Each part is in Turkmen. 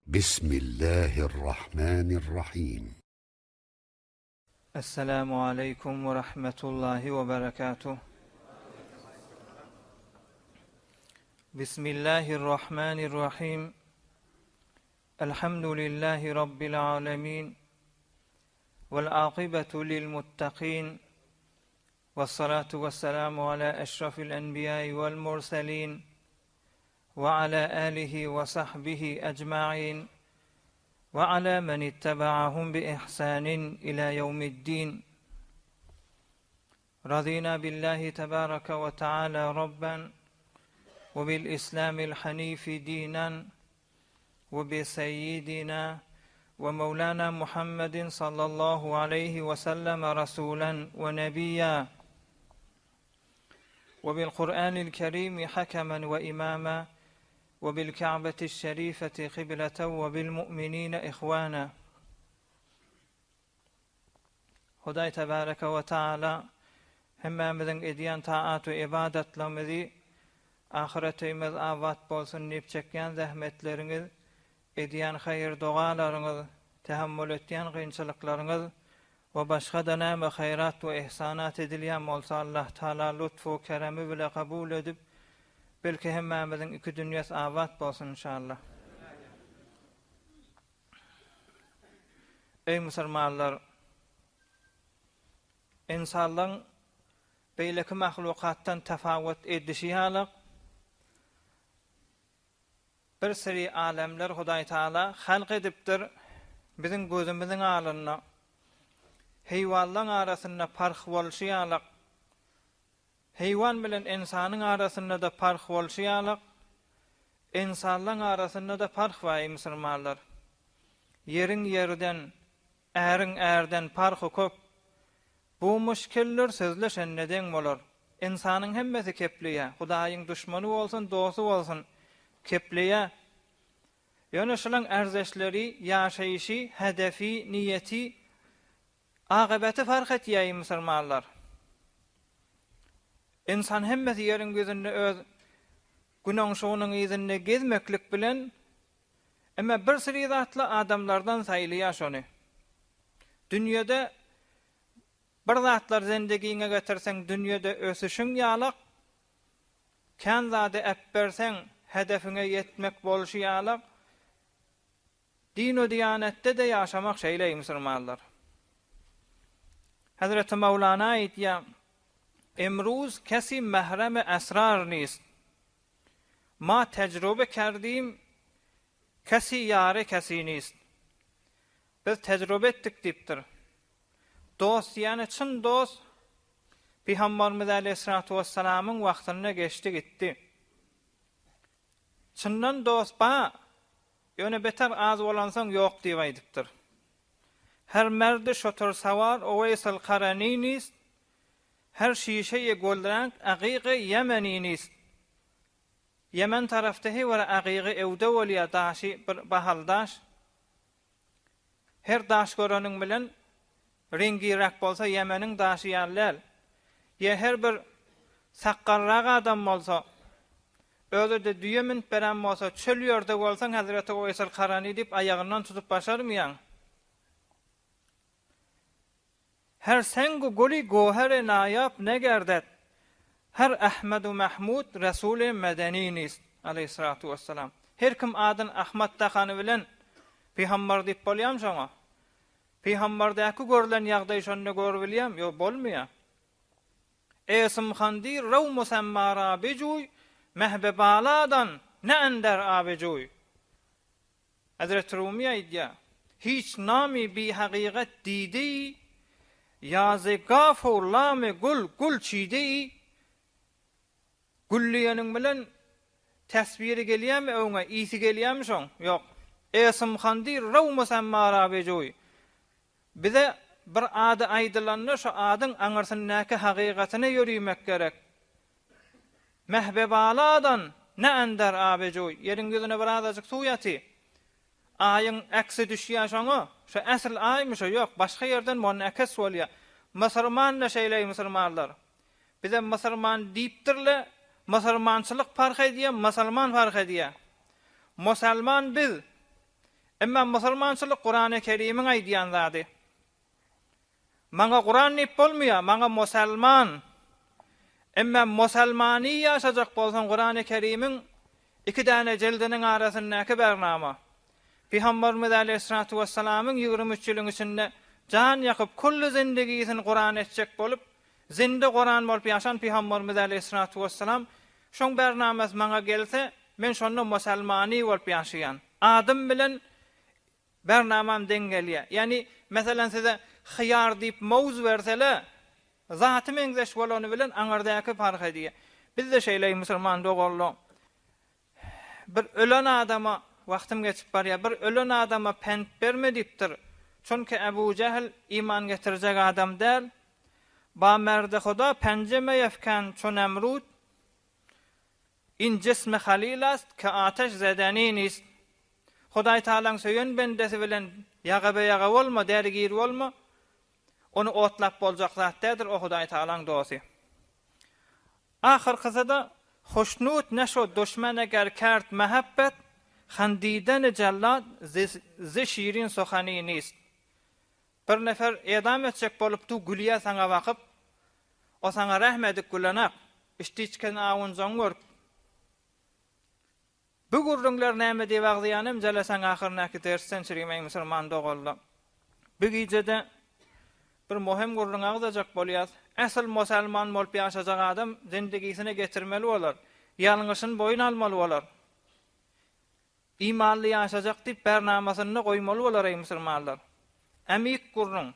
Bismillahirrahmanirrahim. Esselamu aleýkum we rahmetullahi we berekatuh. Bismillahirrahmanirrahim. Elhamdülillahi Rabbil alemin. Vel akibetu lil muttaqin. Vessalatu vesselamu ala eşrafil enbiyai vel murselin. Ve ala alihi ve sahbihi ecmain. Ve ala men ittebaahum bi ihsanin ila yevmiddin. Radina billahi tebaraka ve teala Rabben ve bil İslamil hanifi dinen ve bi seyyidina ve Mevlana Muhammedin sallallahu aleyhi ve sellem rasulen ve nebiyya ve bil Kur'anil Kerim hakemen ve imama ve bil Ka'beti şerifeti kıbleten ve bil mu'minine ihwana. Hudaý tebareke we taala hemmämiziň edýän taat we ybadatlarymyzy ahyret öýümiz abat bolsun diýip çekýän zähmetleriňiz, edýän haýyr-dogalaryňyz, tähemmül etýän kynçylyklaryňyz we başga-da näme haýrat we ihsanat edilýän bolsa Allah Taala lutfu keremi bile kabul edip, belki hemmämiziň iki dünýesi abat bolsun inşallah. Eý musulmanlar! Ynsanlaryň beýleki mahlukatdan tapawut edişi ýaly, bir seri alemler Hudaý Taala halk edipdir, biziň gözümiziň alynda heýwanlaryň arasynda parh bolşy ýaly, Heýwan bilen ynsanyň arasynda-da parh bolşy ýaly, ynsanlaň arasynda-da parh bar, eý musulmanlar! Ýeriň ýerden, äriň ärden parhy köp. Bu muşkildir, sözleşende deň bolar. Ynsanyň hemmesi kepleýär, Hudaýyň duşmany bolsun, dosty bolsun, kepleýär. Ýöne şulaň ärzeşleri, ýaşaýşy, hedefi, niýeti Akybeti fark etýäý musulmanlar. Ynsan hemmesi ýeriň ýüzünde öz günoňşugynyň yzynda gezmeklik bilen, emma bir syry zatly adamlardan saýlaýar şony. Dünýede bir zatlar zendegiňe getirseň dünýede ösüşiň ýalak, kän zady äpberseň hedefiňe ýetmek bolşy ýalak, Din-u diýanetde-de ýaşamak şeýle eý musulmanlar. Hezreti Mawlana aýdýar, Emruz kesi mähremi esrar nist. Ma tejrube kerdim, kesi ýary kesi nist. Biz tejrube etdik diýipdir. Dost diýýäni çyn dost Pygambarymyz äleyhissalatu wessalamyň wagtynda geçdi gitdi. Çyndan dost ba, ýöne beter az bolansoň ýok diýip aýdypdyr. Her merdi şotur sawar Oweýsel Karani nist, her şişeýi gülreňk agygy Ýemeni nist. Ýemen tarapda heý bir agygy öwde bolýar daşy bir bahaly daş. Her daş göreniň bilen reňgiräk bolsa Ýemeniň daşy ýaly däl. Ýa her bir sakgalrak adam bolsa, özi-de düýe münüp beren bolsa, çöl ýerde bolsaň Hezreti Oweýsel Karany diýip aýagyndan tutup başarmyýaň. Her sengu guly gohere naýap ne gerdet, Her Ahmedu Mahmud Resuli Medeni nist, aleýhissalatu wessalam. Her kim adyny Ahmat dakany bilen pygambar diýip bolýamy şoňa? Pygambardäki görlen ýagdaý şonda görübilýämi? Ýok, bolmaýar. Esm handy raw musammara bejuý, mehbe baladan ne ender abejuý. Hezreti Rumy aýdýar, Hiç namy bihakykat diýdi-i, Ýazy gafur lamy gul, gul çiýdi-i, Gül diýeniň bilen teswiri gelýärmi öňe, ysy gelýärmi şoň? Ýok. Esmhandy raw musammara bejuý. Bize bir ady aýdylanda şo adyň aňyrsyndaky hakykatyna ýörimek gerek. Mehbebaladan ne ender abejuý, ýeriň ýüzüne bir azajyk suw ýaty. Aýyň äksi düşýä şoňa, şo äsl aýmy şo, ýok, başga ýerden munäkes bolýa. Musurman-da şeýleý musurmanlar. Bize musurman diýipdirle, musurmançylyk parh edýä, musulman parh edýä. Musalman biz. Emma musulmançylyk Kurany Kerimiň aýdýan zady. Maňa Kuran diýip bolmaýar, maňa musalman. Emma musalmany ýaşajak bolsaň Kurany Kerimiň iki däne jildiniň arasyndaky bernama. Pygamberimiz aleýhissalatu wessalamyň 23 ýylyň içinde jan ýakyp kulli zindigisini Kuran etjek bolup, zinde Kuran bolup ýaşan Pygamberimiz aleýhissalatu wessalam şoň bernamasy maňa gelse, men şonda musalmany bolup ýaşaýan. Adym bilen Bernamam deň gelýär. Ýagny, meselem size hyýar diýip mowz bersele, zaty meňzeş bolany bilen aňyrdaky parh edýär. Bizde şeýle musulman doganlar. Bir ölen adama, wagtym geçip barýar, bir ölen adama pent berme diýipdir. Çünki Ebu Jähl iman getirjek adam däl. Ba merde Huda penje meyefken ço Nemrut. In jismi Halil ast, ke ateş zedeni nist. Hudaý Tagalaň söýen bendesi bilen ýaga-be-ýaga bolma, dergir bolma. Ony otlap boljak zat däldir, o Hudaý Tagalaň dosty. Ahyrkysy-da, Hoşnut neşo duşmen eger kerd mehebbet, Handideni jellad zi şirin suhani nist. Bir nefer edam etjek bolup du gülýä saňa bakyp, o saňa rähm edip gülenak, içdi-içken awunjagyňy görüp. Bu gürrüňler näme diýip agzaýanym jelesaň ahyryndaky dersden çürimeý musulman doganlar. Bu gijede bir mohim gürrüň agzajak bolýas. Äsl musalman bolup ýaşajak adam zindigisine getirmeli bolar. Ýalňyşyny boýun almaly bolar. Imanly ýaşajak diýip bernamasynda goýmaly bolar eý musulmanlar. Ämik gürrüň.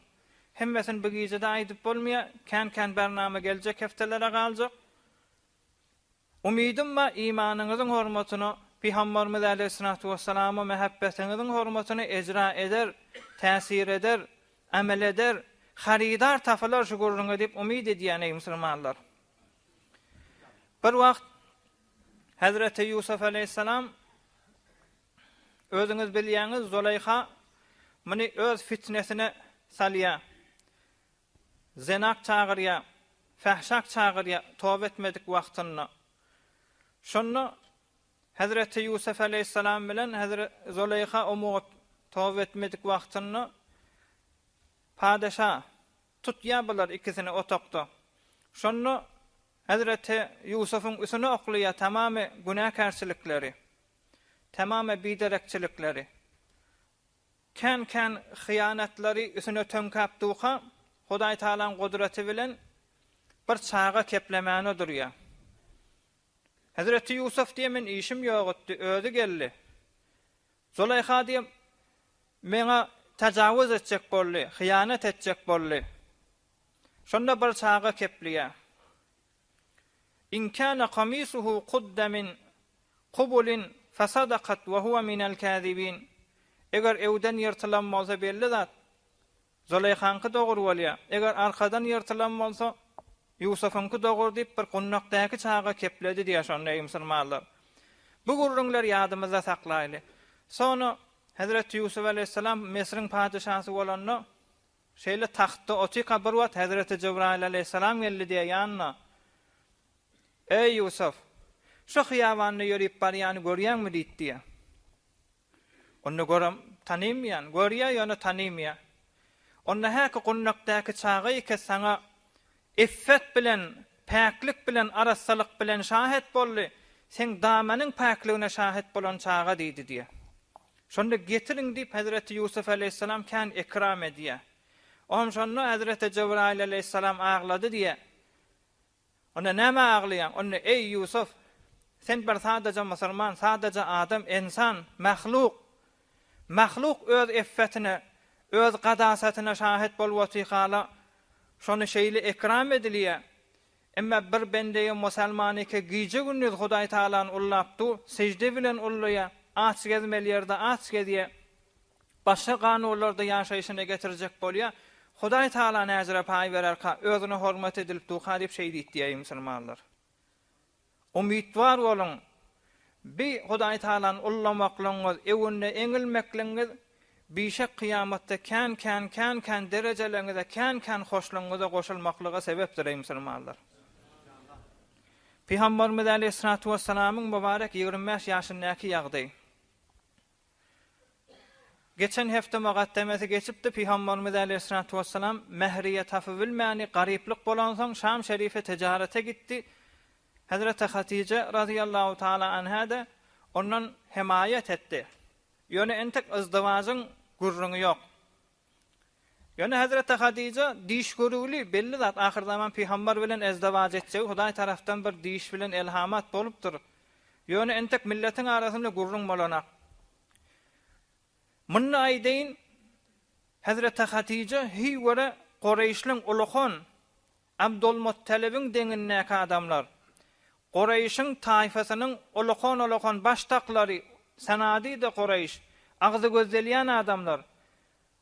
Hemmesini bu gijede aýdyp bolmaýar, kän kän bernama geljek hepdelere galjak. Umydym bar imanyňyzyň hormatyna, Pygambarymyz aleýhissalatu wessalama mähebbetiňiziň hormatyna ejra eder, täsir eder, amel eder, harydar tapylar şu gürrüňe diýip umyt edýän eý musulmanlar. Bir wagt Hezreti Ýusuf aleýhissalam özüňiz bilýäňiz Zuleýha muny öz fitnesine salýar. Zenak çagyrýar, fähşak çagyrýar toba etmedik wagtynda. Şonda Hezreti Ýusuf aleýhissalam bilen Hezret Zuleýha omugyp toba etmedik wagtynda padeşa tutýar bular ikisini otagda. Şonda Hezreti Ýusubyň üsüne oklaýar tamamy günäkärçilikleri, tamamy biderekçilikleri, kän-kän hyýanatlary üsüne töňkäp duka, Hudaý Tagalaň gudraty bilen bir çaga keplemäne durýar. Hezreti Ýusuf diýýär, men işim ýok etdi, özi geldi. Zulaýha diýýär, meňa tajawuz etjek boldy, hyýanat etjek boldy. Şonda bir çaga kepleýär. In kana kamisuhu kudda min kubulin fasadakat we huwa minel kazibin. Eger öwden ýyrtylan bolsa belli zat, Zulaýhaňky dogry bolýar. Eger arkadan ýyrtylan bolsa, Ýusubyňky dogry diýip bir gundakdaky çaga kepledi diýýär şonda eý musulmanlar. Bu gürrüňleri ýadymyzda saklaýly. Soňra Hezreti Ýusup aleýhissalam Mesriň patyşasy bolanda, Şeýle tagtda otyka bir wagt hezreti Jebraýyl aleýhissalam geldi diýýär ýanyna. Eý, Ýusuf! Şu hyýabanda ýörüp barýany görýäňmi diýdi diýýär. Onda görem, tanymýan, görýär, ýöne tanymýar. Onda häki gundakdaky çaga eke saňa iffet bilen, päklik bilen, arassalyk bilen şahet boldy, seň damanyň päkligine şahet bolan çaga diýdi diýýär. Şonda getiriň diýip hezreti Ýusuf aleýhissalam kän ekram edýär. Ohm şonda hezreti Jebraýyl aleýhissalam aglady diýýär. Onda nämä aglaýaň? Onda eý Ýusuf, sen bir sadaja musulman, sadaja adam, ensan, mahluk. Mahluk öz effetine, öz gadasatyna şahet bolup otyrkala, şony şeýle ekram edilýär. Emma bir bendeýe musalmanyka gije-gündiz Hudaý Tagalany ullap dur, sejde bilen ullaýar, aç gezmeli ýerde aç gezýär, başga kanunlarda ýaşaýşyna getirjek bolýar, Hudaý Tagala näjire paý bererka, özüne hormat edilip durka diýip şeý diýipdi eý musulmanlar. Umytwar boluň, bi Hudaý Tagalany ullamaklygyňyz, öwünde eňilmekligiňiz bişek kyýamatda kän kän kän kän derejeleriňize kän kän hoşlugyňyza goşulmaklyga sebepdir eý musulmanlar. Pygamberimiz aleýhissalatu wessalamyň mübarek 25 ýaşyndaky ýagdaý. Geçen hepde mugaddemesi geçipdi, Pygamberimiz äleyhissalatu wessalam mähriýe tapybilmäni, garyplyk bolansoň Şam şerife tijarete gitdi. Hezreti Hatyja razyýallahu taala anhä-de ondan hemaýat etdi. Ýöne entek yzdywajyň gürrüňi ýok. Ýöne hezreti Hadyja diş görüwli, belli zat, ahyrzaman pygamber bilen ezdewaç etjegi Hudaý tarapdan bir diş bilen elhamat bolupdyr. Ýöne entek milletiň arasynda gürrüň bolanak. Munda aýdaýyn, hezreti Hatyja hiý göre Koreýşliň uluhan Abdulmuttalibiň deňindäki adamlar. Koreýşiň taýfasynyň ulukan-ulukan baştaklary, sanadid-i Koreýş, agzy gözdelýän adamlar.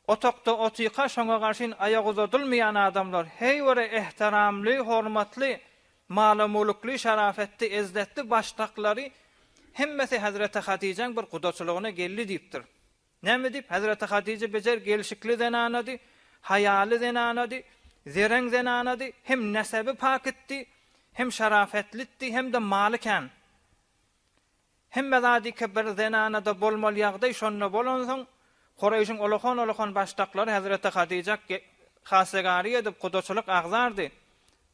Otagda otyka şoňa garşyn aýak uzadylmaýan adamlar, heý göre ehtiramly, hormatly, mala-mulukly, şerafetli, ezzetli baştaklary hemmesi hezreti Hatyjaň bir gudaçylygyna geldi diýipdir. Näme diýip, hezreti Hatyja bejer gelşikli zenanady, haýaly zenanady, zereň zenanady, hem nesebi pakitdi, hem şerafetlitdi, hem-de maly kän. Hemme zadyky bir zenanada bolmaly ýagdaý şonda bolansoň, Kureýşiň ulakan-ulakan başdaklary hezreti Hatyja hasegary edip gudaçylyk agzardy,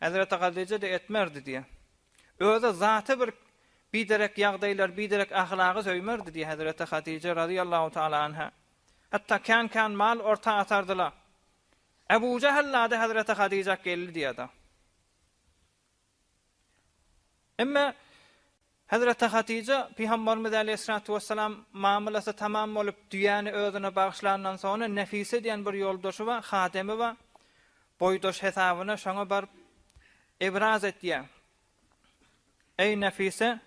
hezreti Hatyja-da etmerdi diýýär. Özi zaty bir biderek ýagdaýlar, biderek ahlagy söýmerdi diýýär hezreti Hatyja razyýallahu taala anha. Hatda kän-kän mal orta atardylar. Ebu Jähil-lady hezreti Hatyja geldi diýýär-de. Emme Hezreti Hatyja Pygamberimiz aleýhissalatu wessalam mamylasy tamam bolup düýäni özüne bagyşlandan soňra Nefise diýen bir ýoldaşy bar, hademi bar. Boýdaş hesabyna şoňa baryp ebraz etýär. Eý Nefise,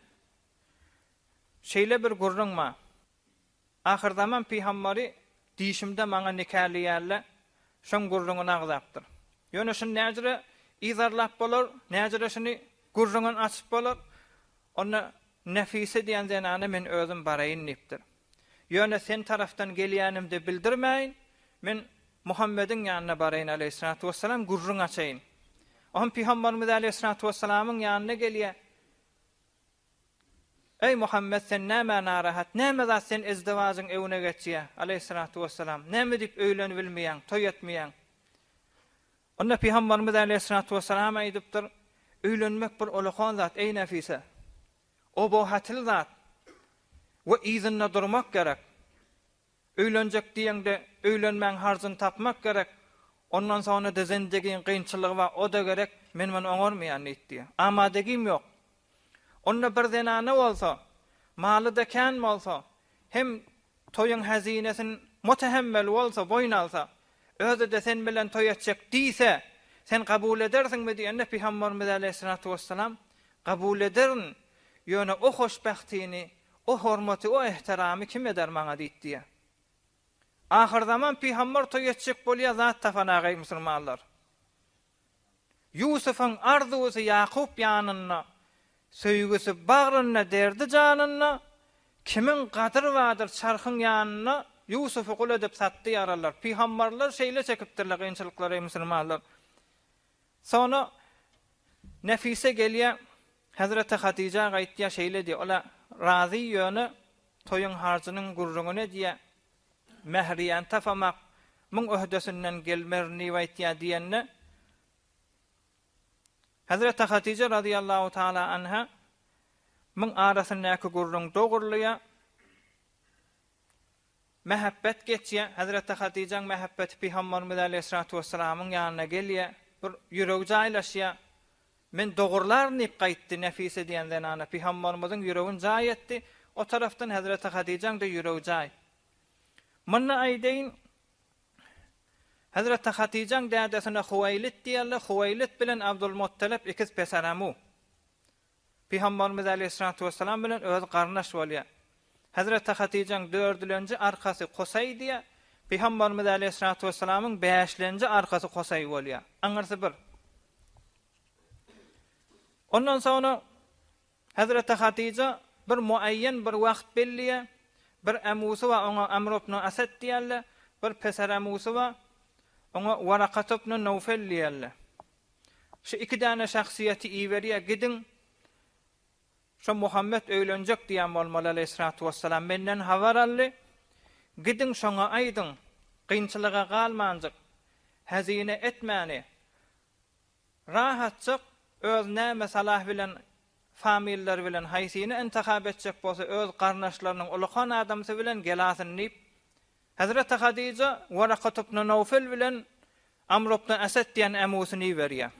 şeýle bir gürrüň bar. Ahyrzaman pygambary dişimde maňa nikäleýärle, şoň gürrüňini agzapdyr. Ýöne şuny näjüre yzarlap bolar, näjüre şuny gürrüňini açyp bolar? Onda Nefise diýen zenana men özüm baraýyn diýipdir. Ýöne sen tarapdan gelýänimde bildirmäýin, men Muhammediň ýanyna baraýyn aleýhissalatu wessalam gürrüň açaýyn. Ohm pygambarymyz aleýhissalatu wessalamyň ýanyna gelýär. Eý, Muhammet, sen nämä narahat? Näme zat sen ezdewajyň öwüne geçýä? Aleýhissalatu wessalam. Näme diýip öýlenibilmeýäň, toý etmeýäň? Onda Pygamberimiz aleýhissalatu wessalam aýdypdyr, Öýlenmek bir ulakan zat, eý Nefise. Obohatyly zat we yzynda durmak gerek. Öýlenjek diýeňde, öýlenmäň harjyny tapmak gerek. Ondan soňra-da zendegiň kynçylygy bar, o-da gerek, men muny oňarmaýan diýipdi. Amadegim ýok. Onda bir zenana bolsa, maly-da kän bolsa, hem toýuň hazinesini mutehemmel bolsa, boýun alsa, özi-de sen bilen toý etjek diýse, sen kabul edersiňmi diýende, Pygamberimiz aleýhissalatu wessalam, Kabul ederin, ýöne o hoşbähtini, o hormaty, o ehteramy kim eder maňa diýip diýýär. Ahyrzaman pygamber toý etjek bolýar zat tapanagaý musulmanlar. Ýusubyň arzuwsy Ýakup ýanynda, söýgüsi bagrynda derdi janynda, kimiň gadyry bardyr çarhyň ýanynda, Ýusuby gul edip satdy ýaralar. Pygamberler şeýle çekipdirler kynçylyklary eý musulmanlar. Soňra Nefise gelýär, Hezreti Hatyja gaýtýar, şeýle diýýär, Ol-a razy, ýöne toýuň harjynyň gürrüňini edýär, mähriýäni tapamak muň öhdesinden gelmerin diýip aýtýar diýende, Hezreti Hatyja razyýallahu taala anha muň arasyndaky gürrüň dogrulyýar. Mähebbet geçýär. Hezreti Hatyjaň mähebbeti Pygamberimiz aleýhissalatu wessalamyň ýanyna gelýär. Bir ýüregi jaýlaşýar. Men dogrularyn diýip gaýtdy Nefise diýen zenana. Pygamberimiziň ýüregini jaý etdi. O tarapdan Hezreti Hatyjaň-da ýüregi jaý. Munda aýdaýyn, Hezreti Hatyjaň dädesine Huwaýlid diýerler. Huwaýlid bilen Abdulmuttalip ikiz pesaramu. Pygamberimiz aleýhissalatu wessalam bilen özi garyndaş bolýar. Hezreti Hatyjaň dördülenji arkasy Kusaý diýýär. Pygamberimiz aleýhissalatu wessalamyň bäşlenji arkasy Kusaý bolýar. Aňyrsy bir. Ondan soňra Hezreti Hatyja bir muaýýen bir wagt belleýär. Bir ämusy bar, oňa Amr ibn Asad diýerler. Bir peser ämusy bar, oňa Warakat ibn Nowfel diýerler. Şu iki däne şahsyýeti iberýär, gidiň, şo Muhammet öýlenjek diýen bolmaly aleýhissalatu wessalam, menden habar aldy, Gidiň şoňa aýdyň, kynçylyga galmanjyk, hezine etmäni, rahatjyk öz näme salah bilen familleri bilen haýsyny intihap etjek bolsa öz garyndaşlarynyň ulakan adamsy bilen gelasyn diýip, Hezreti Hadyja Warakat ibn Nowfel bilen Amr ibn Esed diýen ämusyny iberýär.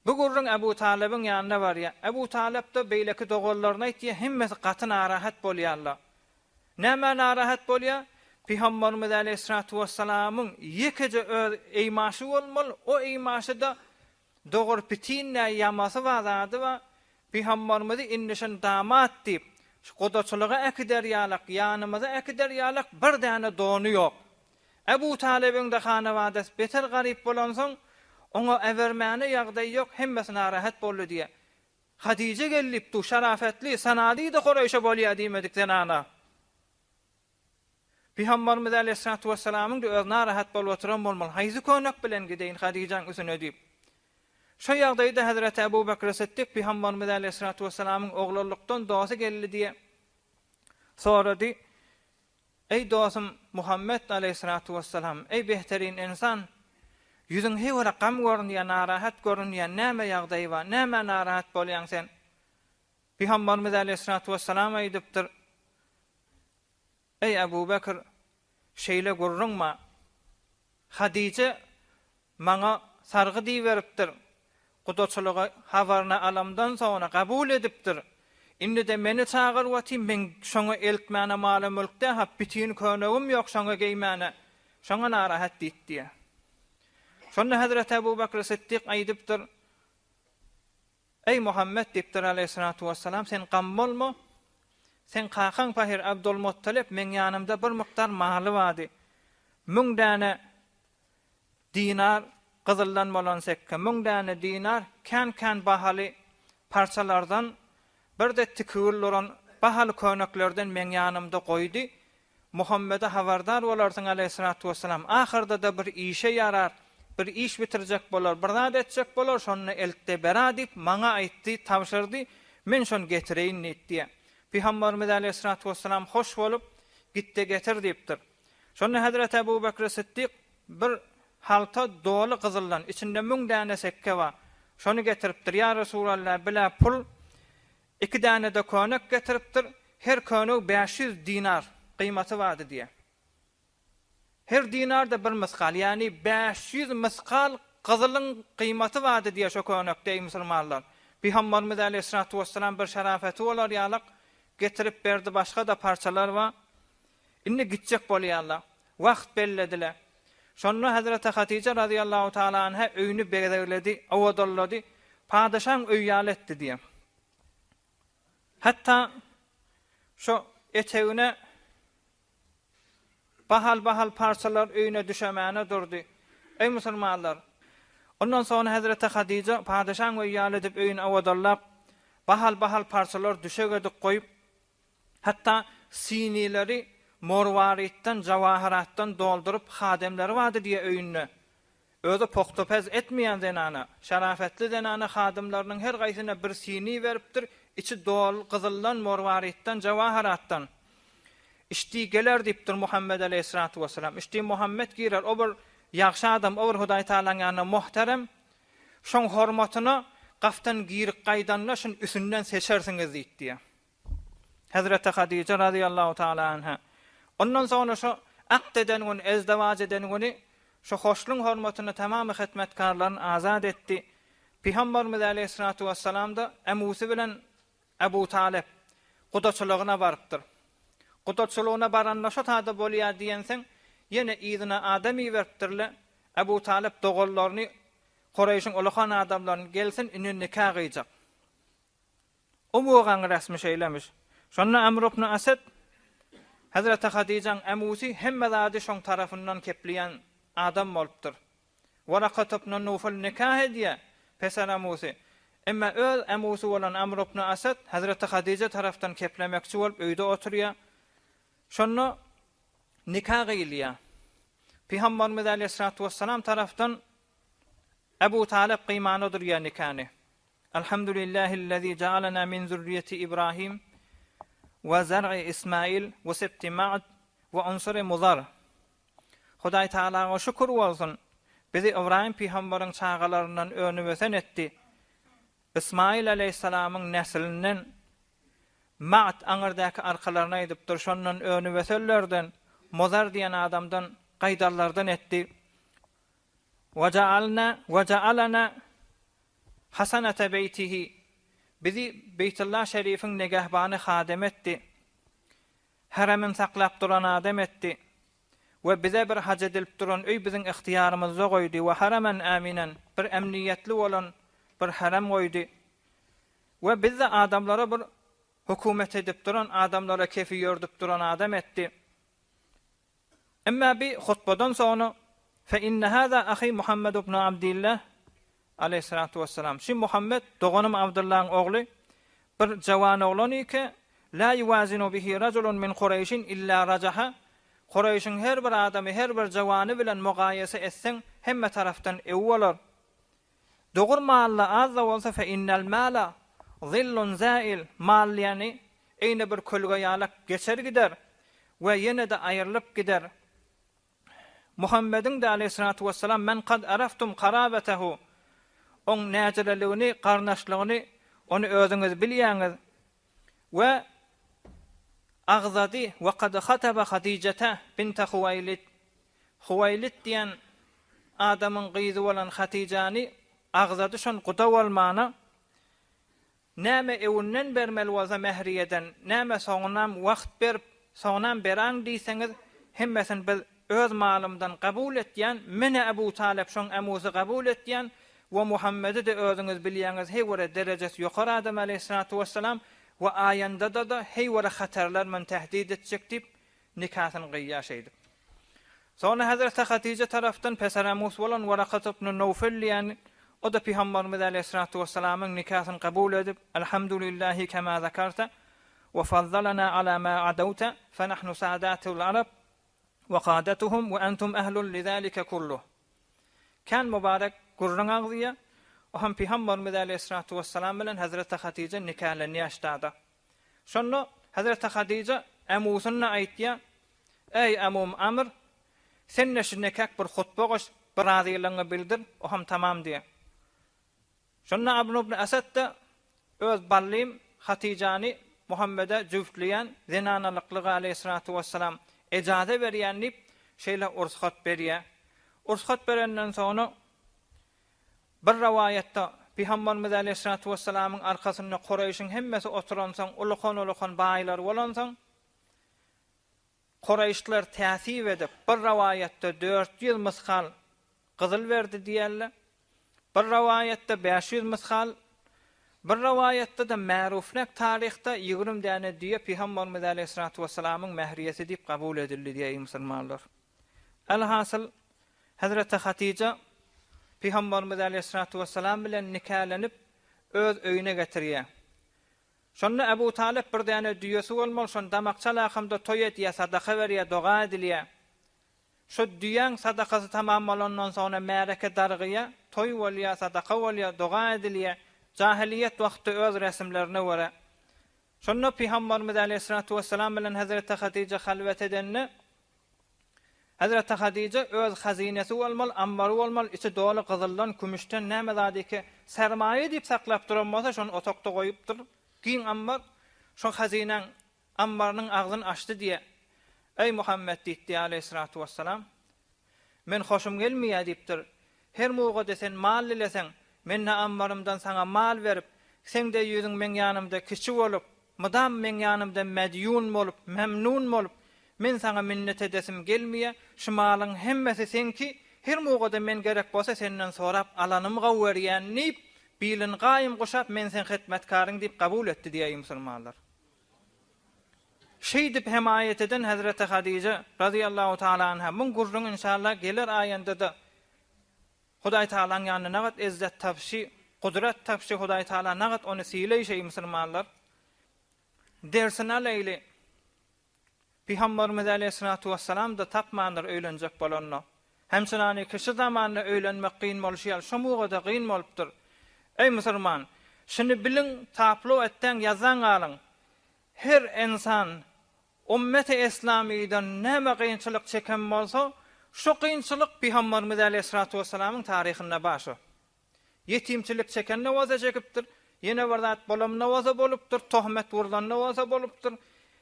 Bu gürrüň Ebu Talybyň ýanyna barýar. Ebu Talyp-da beýleki doganlaryna aýtýar, hemmesi gaty narahat bolýarlar. Nämä narahat bolýar? Pygamberimiz aleýhissalatu wessalamyň ýekeje öz eýmaşy bolmaly, o eýmaşy-da dogry bitin-dä ýamasy bar, zady bar. Pygamberimizi indi şuny damat diýip, şu gudaçylyga äkider ýalak, ýanymyza äkider ýalak bir däne dony ýok. Ebu Talybyň-da hanabadasy beter garyp bolansoň, oňa äbermäne ýagdaýy ýok, hemmesi narahat boldy diýýär. Hadyja gelipdi, şerafetli, sanady-da Kureýşe bolýar diýmedik zenana. Pygamberimiz aleýhissalatu wessalamyň-da özi narahat bolup oturan bolmaly, haýsy könek bilen gideýin Hadyjaň üstüne diýip. Şo ýagdaýda hezreti Ebu Bekri Sytdyk Pygamberimiz aleýhissalatu wessalamyň oglanlykdan dosty geldi diýe sorady. Eý dostum Muhammet aleýhissalatu wessalam, eý behterin ynsan, ýüzüň heýwere gam görünýär, narahat görünýär, näme ýagdaý bar, nämä narahat bolýaň sen? Pygamberimiz aleýhissalatu wessalam aýdypdyr, Eý Ebu Bekr, şeýle gürrüň bar, Hadyja Maňa sargyt iberipdir. Gudaçylygy habaryny alamdan soňra kabul edipdir. Indi-de meni çagyryp otyr, meň şoňa eltmäne mala-mülk dä-ha, bitin könegim ýok şoňa geýmäne. Şoňa narahat diýip diýýär. Şonda hezreti Ebu Bekr Sytdyk aýdypdyr, Eý, Muhammet diýipdir aleýhissalatu wessalam, sen gam bolma. Seň kakaň pahyr Abdulmuttalip meň ýanymda bir mukdar maly bardy. Müň däne Dinar, gyzyldan bolan sekge, müň däne dinar, kän-kän bahaly parçalardan, bir-de tikigil duran bahaly köýneklerden meň ýanymda goýdy. Muhammede habardar bolarsyň aleýhissalatu wessalam, ahyrda-da bir işe ýarar, bir iş bitirjek bolar, bir zat etjek bolar, şonda eltde bera diýip, maňa aýtdy, tabşyrdy, men şony getireýin diýip diýýär. Pygamberimiz aleýhissalatu wessalam hoş bolup, Git-de getir diýipdir. Şonda hezreti Ebu Bekri Sytdyk bir halta doly gyzyldan, içinde müň däne sekge bar. Şony getiripdir. Ýa Resulallah, bilä pul, iki däne-de könek getiripdir. Her könegi 500 dinar gyýmaty bardy diýýär. Her dinar-da bir mysgal, ýagny 500 mysgal gyzylyň gyýmaty bardy diýýär şo könekde, eý musulmanlar. Pygamberimiz aleýhissalatu wessalam bir şerafeti bolar ýalyk getirip berdi, başga-da parçalar bar. Indi gitjek bolýarlar. Wagt bellediler. Şonda hezreti Hatyja razyýallahu taala anha öýüni bezegledi, owadanlady, padyşaň öýi ýaly etdi diýýär. Hatda şo etegine bahal-bahal parçalar öýüne düşemäne durdy. Eý musulmanlar! Ondan soňra hezreti Hatyja padyşaň öýi ýaly edip öýüni owadanlap, bahal-bahal parçalar düşek edip goýup, Hatda sinileri morwaritden, jawahyratdan dolduryp hademleri bardy diýe öýünde. Özi pogtapez etmeýän zenana, şerafetli zenana hadymlarynyň her gaýsyna bir sini beripdir, içi doly gyzyldan, morwaritden, jawahyratdan. Işdi geler diýipdir Muhammet aleýhissalatu wessalam. Işdi Muhammet girer, o bir ýagşy adam, o bir Hudaý Tagalaň ýanynda muhterem. Şoň hormatyna gafdan girip gaýdanda şuny üsünden seçersiňiz diýip diýýär. Hezreti Hadyja razyýallahu taala anha. Ondan soňra şo akt eden güni, ezdewaç eden güni şo hoşluň hormatyna tamamy hytmetkarlaryny azat etdi. Pygamberimiz aleýhissalatu wessalam-da Emusy bilen Ebu Talyp gudaçylygyna barypdyr. Gudaçylygyna baranda şo tada bolýar diýenseň, ýene yzyna adam iberipdirle, Ebu Talyp doganlaryny, Kureýşiň ulakan adamlaryny gelsin indi nika gyýjak. O wagaň resmi şeýlemiş. Şonda Amr ibn Asad Hezreti Hadyjaň ämusy hemme zady şoň tarapyndan kepleýän adam bolupdyr. Warakat ibn Nufal nikah edýär, peser ämusy. Emma öz ämusy bolan Amr ibn Asad Hezreti Hadyja tarapdan keplemekçi bolup öýde oturýar. Şonda nika gyýylýar. Pygamberimiz aleýhissalatu wessalam tarapdan Ebu Talyp gyýmana durýar nikany. Elhamdülillahillezî jealena min zürriýeti Ibrahim we zer'i Ismail we sebti Ma'd. We unsury Mudar. Hudaý Tagalaga şükür bolsun, bizi Ybraýym pygambaryň çagalaryndan önüp-ösen etdi. Ysmaýyl aleýhissalamyň neslinden Ma'd aňyrdaky arkalaryny aýdypdyr, şondan önüp-ösenlerden, Mudar diýen adamdan gaýdanlardan etdi. Weja'alna weja'alana hasanata beýtihi Bizi Beýtullah şerifiň negähbany hademi etdi. Haremini saklap duran adam etdi. We bize bir haj edilip duran öý biziň ygtyýarymyzda goýdy we haramen aminen bir emniýetli bolan bir harem goýdy. We bizde adamlara bir hökümet edip duran adamlara kefi ýördüp duran adam etdi. Emma bi hutbadan soňra, Fe inne haza ahi Muhammed ibn Abdillah, aleýhissalatu wessalam, şi Muhammed doganym Abdyllahyň ogly, bir jawan oglan ike, la ýuwazinu bihi rajulun min Kureýşin illa rajaha, Kureýşiň her bir adamy, her bir jawany bilen mugaýese etseň, hemme tarapdan ew bolar. Dogur mally az-da bolsa fe innel mala zillun zail, mal diýeni eýne bir kölge ýalak geçer gider we ýene-de aýrylyp gider. Muhammediň-de aleýhissalatu wessalam men kad araftum karabetehu, oň näjireligini, garyndaşlygyny ony özüňiz bilýäňiz we agzady we kad hataba Hadijete binte Huwaýlid, Huwaýlid diýen adamyň gyzy bolan Hatyjany agzady şon guda bolmana näme öwünden bermeli bolsa mähriýeden näme soňunam wagt berip soňunam beraň diýseňiz hemmesini biz öz malymdan kabul etýän menä Ebu Talyp şoň ämusy kabul etýän we Muhammedi-de özüňiz bilýäňiz heý bir derejesi ýokary adam aleýhissalatu wessalam we aýandada-da heý bir hatarlar men tehdit etjek diýip Nikasyny gyýýar şeýdip. Soňra hezreti Hatyja tarapdan Peseremus bolan Warakat ibn Nowfel diýen, o-da Pygamberimiz aleýhissalatu wessalamyň nikasyny kabul edip, Elhamdülillahi kema zekarta, we fazzalana ala ma adawta, fe nahnu sadatul arab we kadatuhum we entum ehlun lizalike kulluh. Kän mübarek gürrüň agzýar. O hem Pygamberimiz aleýhissalatu wessalam bilen hezreti Hatyja nikalanýar ştada. Şonda hezreti Hadyja ämusyna aýtýar, Eý, ämum Amr, sen-de şu nekäk bir hutba goş, bir razylygyňy bildir, o hem tamam diýýär. Şonda Amr ibn Esed-de öz ballym Hatyjany Muhammede jübtleýän zenanalyklyga aleýhissalatu wessalam ejaza berýän diýip, şeýle ursgat berýär. Ursgat berenden soňra Bir rowaýatda, Pygamberimiz aleýhissalatu wessalamyň arkasynda Kureýşiň hemmesi oturansoň, ulukan-ulukan baýlar bolansoň, Kureýşler täsip edip, bir rowaýatda 400 mysgal gyzyl berdi diýerler, bir rowaýatda 500 mysgal, bir rowaýatda-da märufräk taryhda 20 däne düýe Pygamberimiz aleýhissalatu wessalamyň mähriýesi diýip kabul edildi diýýär eý musulmanlar. Elhasyl, Hezreti Hatyja Pygamberimiz aleýhissalatu wessalam bilen nikalenip, öz öýüne getirýär. Şonda Ebu Talyp bir däne düýesi bolmaly, şony damak çalakamda toý edýär, sadaka berýär, doga edilýär. Şo düýäň sadakasy tamam bolandan soňra märeke dargaýar, toý bolýar, sadaka bolýar, doga edilýär. Jahylyýet wagtda öz resimlerine görä. Şonda Pygamberimiz aleýhissalatu wessalam bilen Hezreti Hatyja halwet edende, Hezreti Hadyja öz hazynesi bolmaly, ambary bolmaly, içi doly gyzyldan, kümüşden, näme zady ki, sermaýa diýip saklap duran bolsa, şony otagda goýupdyr, giň ambar, şo hazynäň ambarynyň agzyny açdy diýýär. Eý, Muhammet diýipdi, aleýhissalatu wessalam. Men hoşum gelmeýär diýipdir. Her mugada sen mal dileseň, men-de ammarymdan saňa mal berip, seň-de ýüzüň meň ýanymda kiçi bolup, mydam meň ýanymda medýun bolup, memnun bolup, men saňa minnet edesim gelmeýär, şu malyň hemmesi seňki, her mugada men gerek bolsa senden sorap alanym gowy görýän diýip, bilini gaýym guşap, men seň hytmetkaryň diýip kabul etdi diýýär musulmanlar. Şeýdip hemaýat eden Hezreti Hadyja, razyýallahu taala anha, muň gürrüňi inşallah geler aýanda-da Hudaý Tagalaň ýanynda nagat ezzet tapşy, gudrat tapşy, Hudaý Tagala nagat ony sylaýşy eý musulmanlar. Dersini alaýly. Pygamberimiz aleýhissalatu wessalam-da tapmandyr öýlenjek bolanda. Hemçinany kişi zamanda öýlenmek kyn bolşy ýaly şo mugada kyn bolupdyr. Eý musulman! Şuny biliň, taplo etdäň, ýazdaň galyň. Her ynsan. Ummeti Eslamydan näme kynçylyk çeken bolsa, şo kynçylyk Pygamberimiz aleýhissalatu wessalamyň taryhynda bar şo. Ýetimçilik çeken-de bolsa çekipdir, ýene bir zat bolan-da bolsa bolupdyr, tohmet urlan-da bolsa bolupdyr.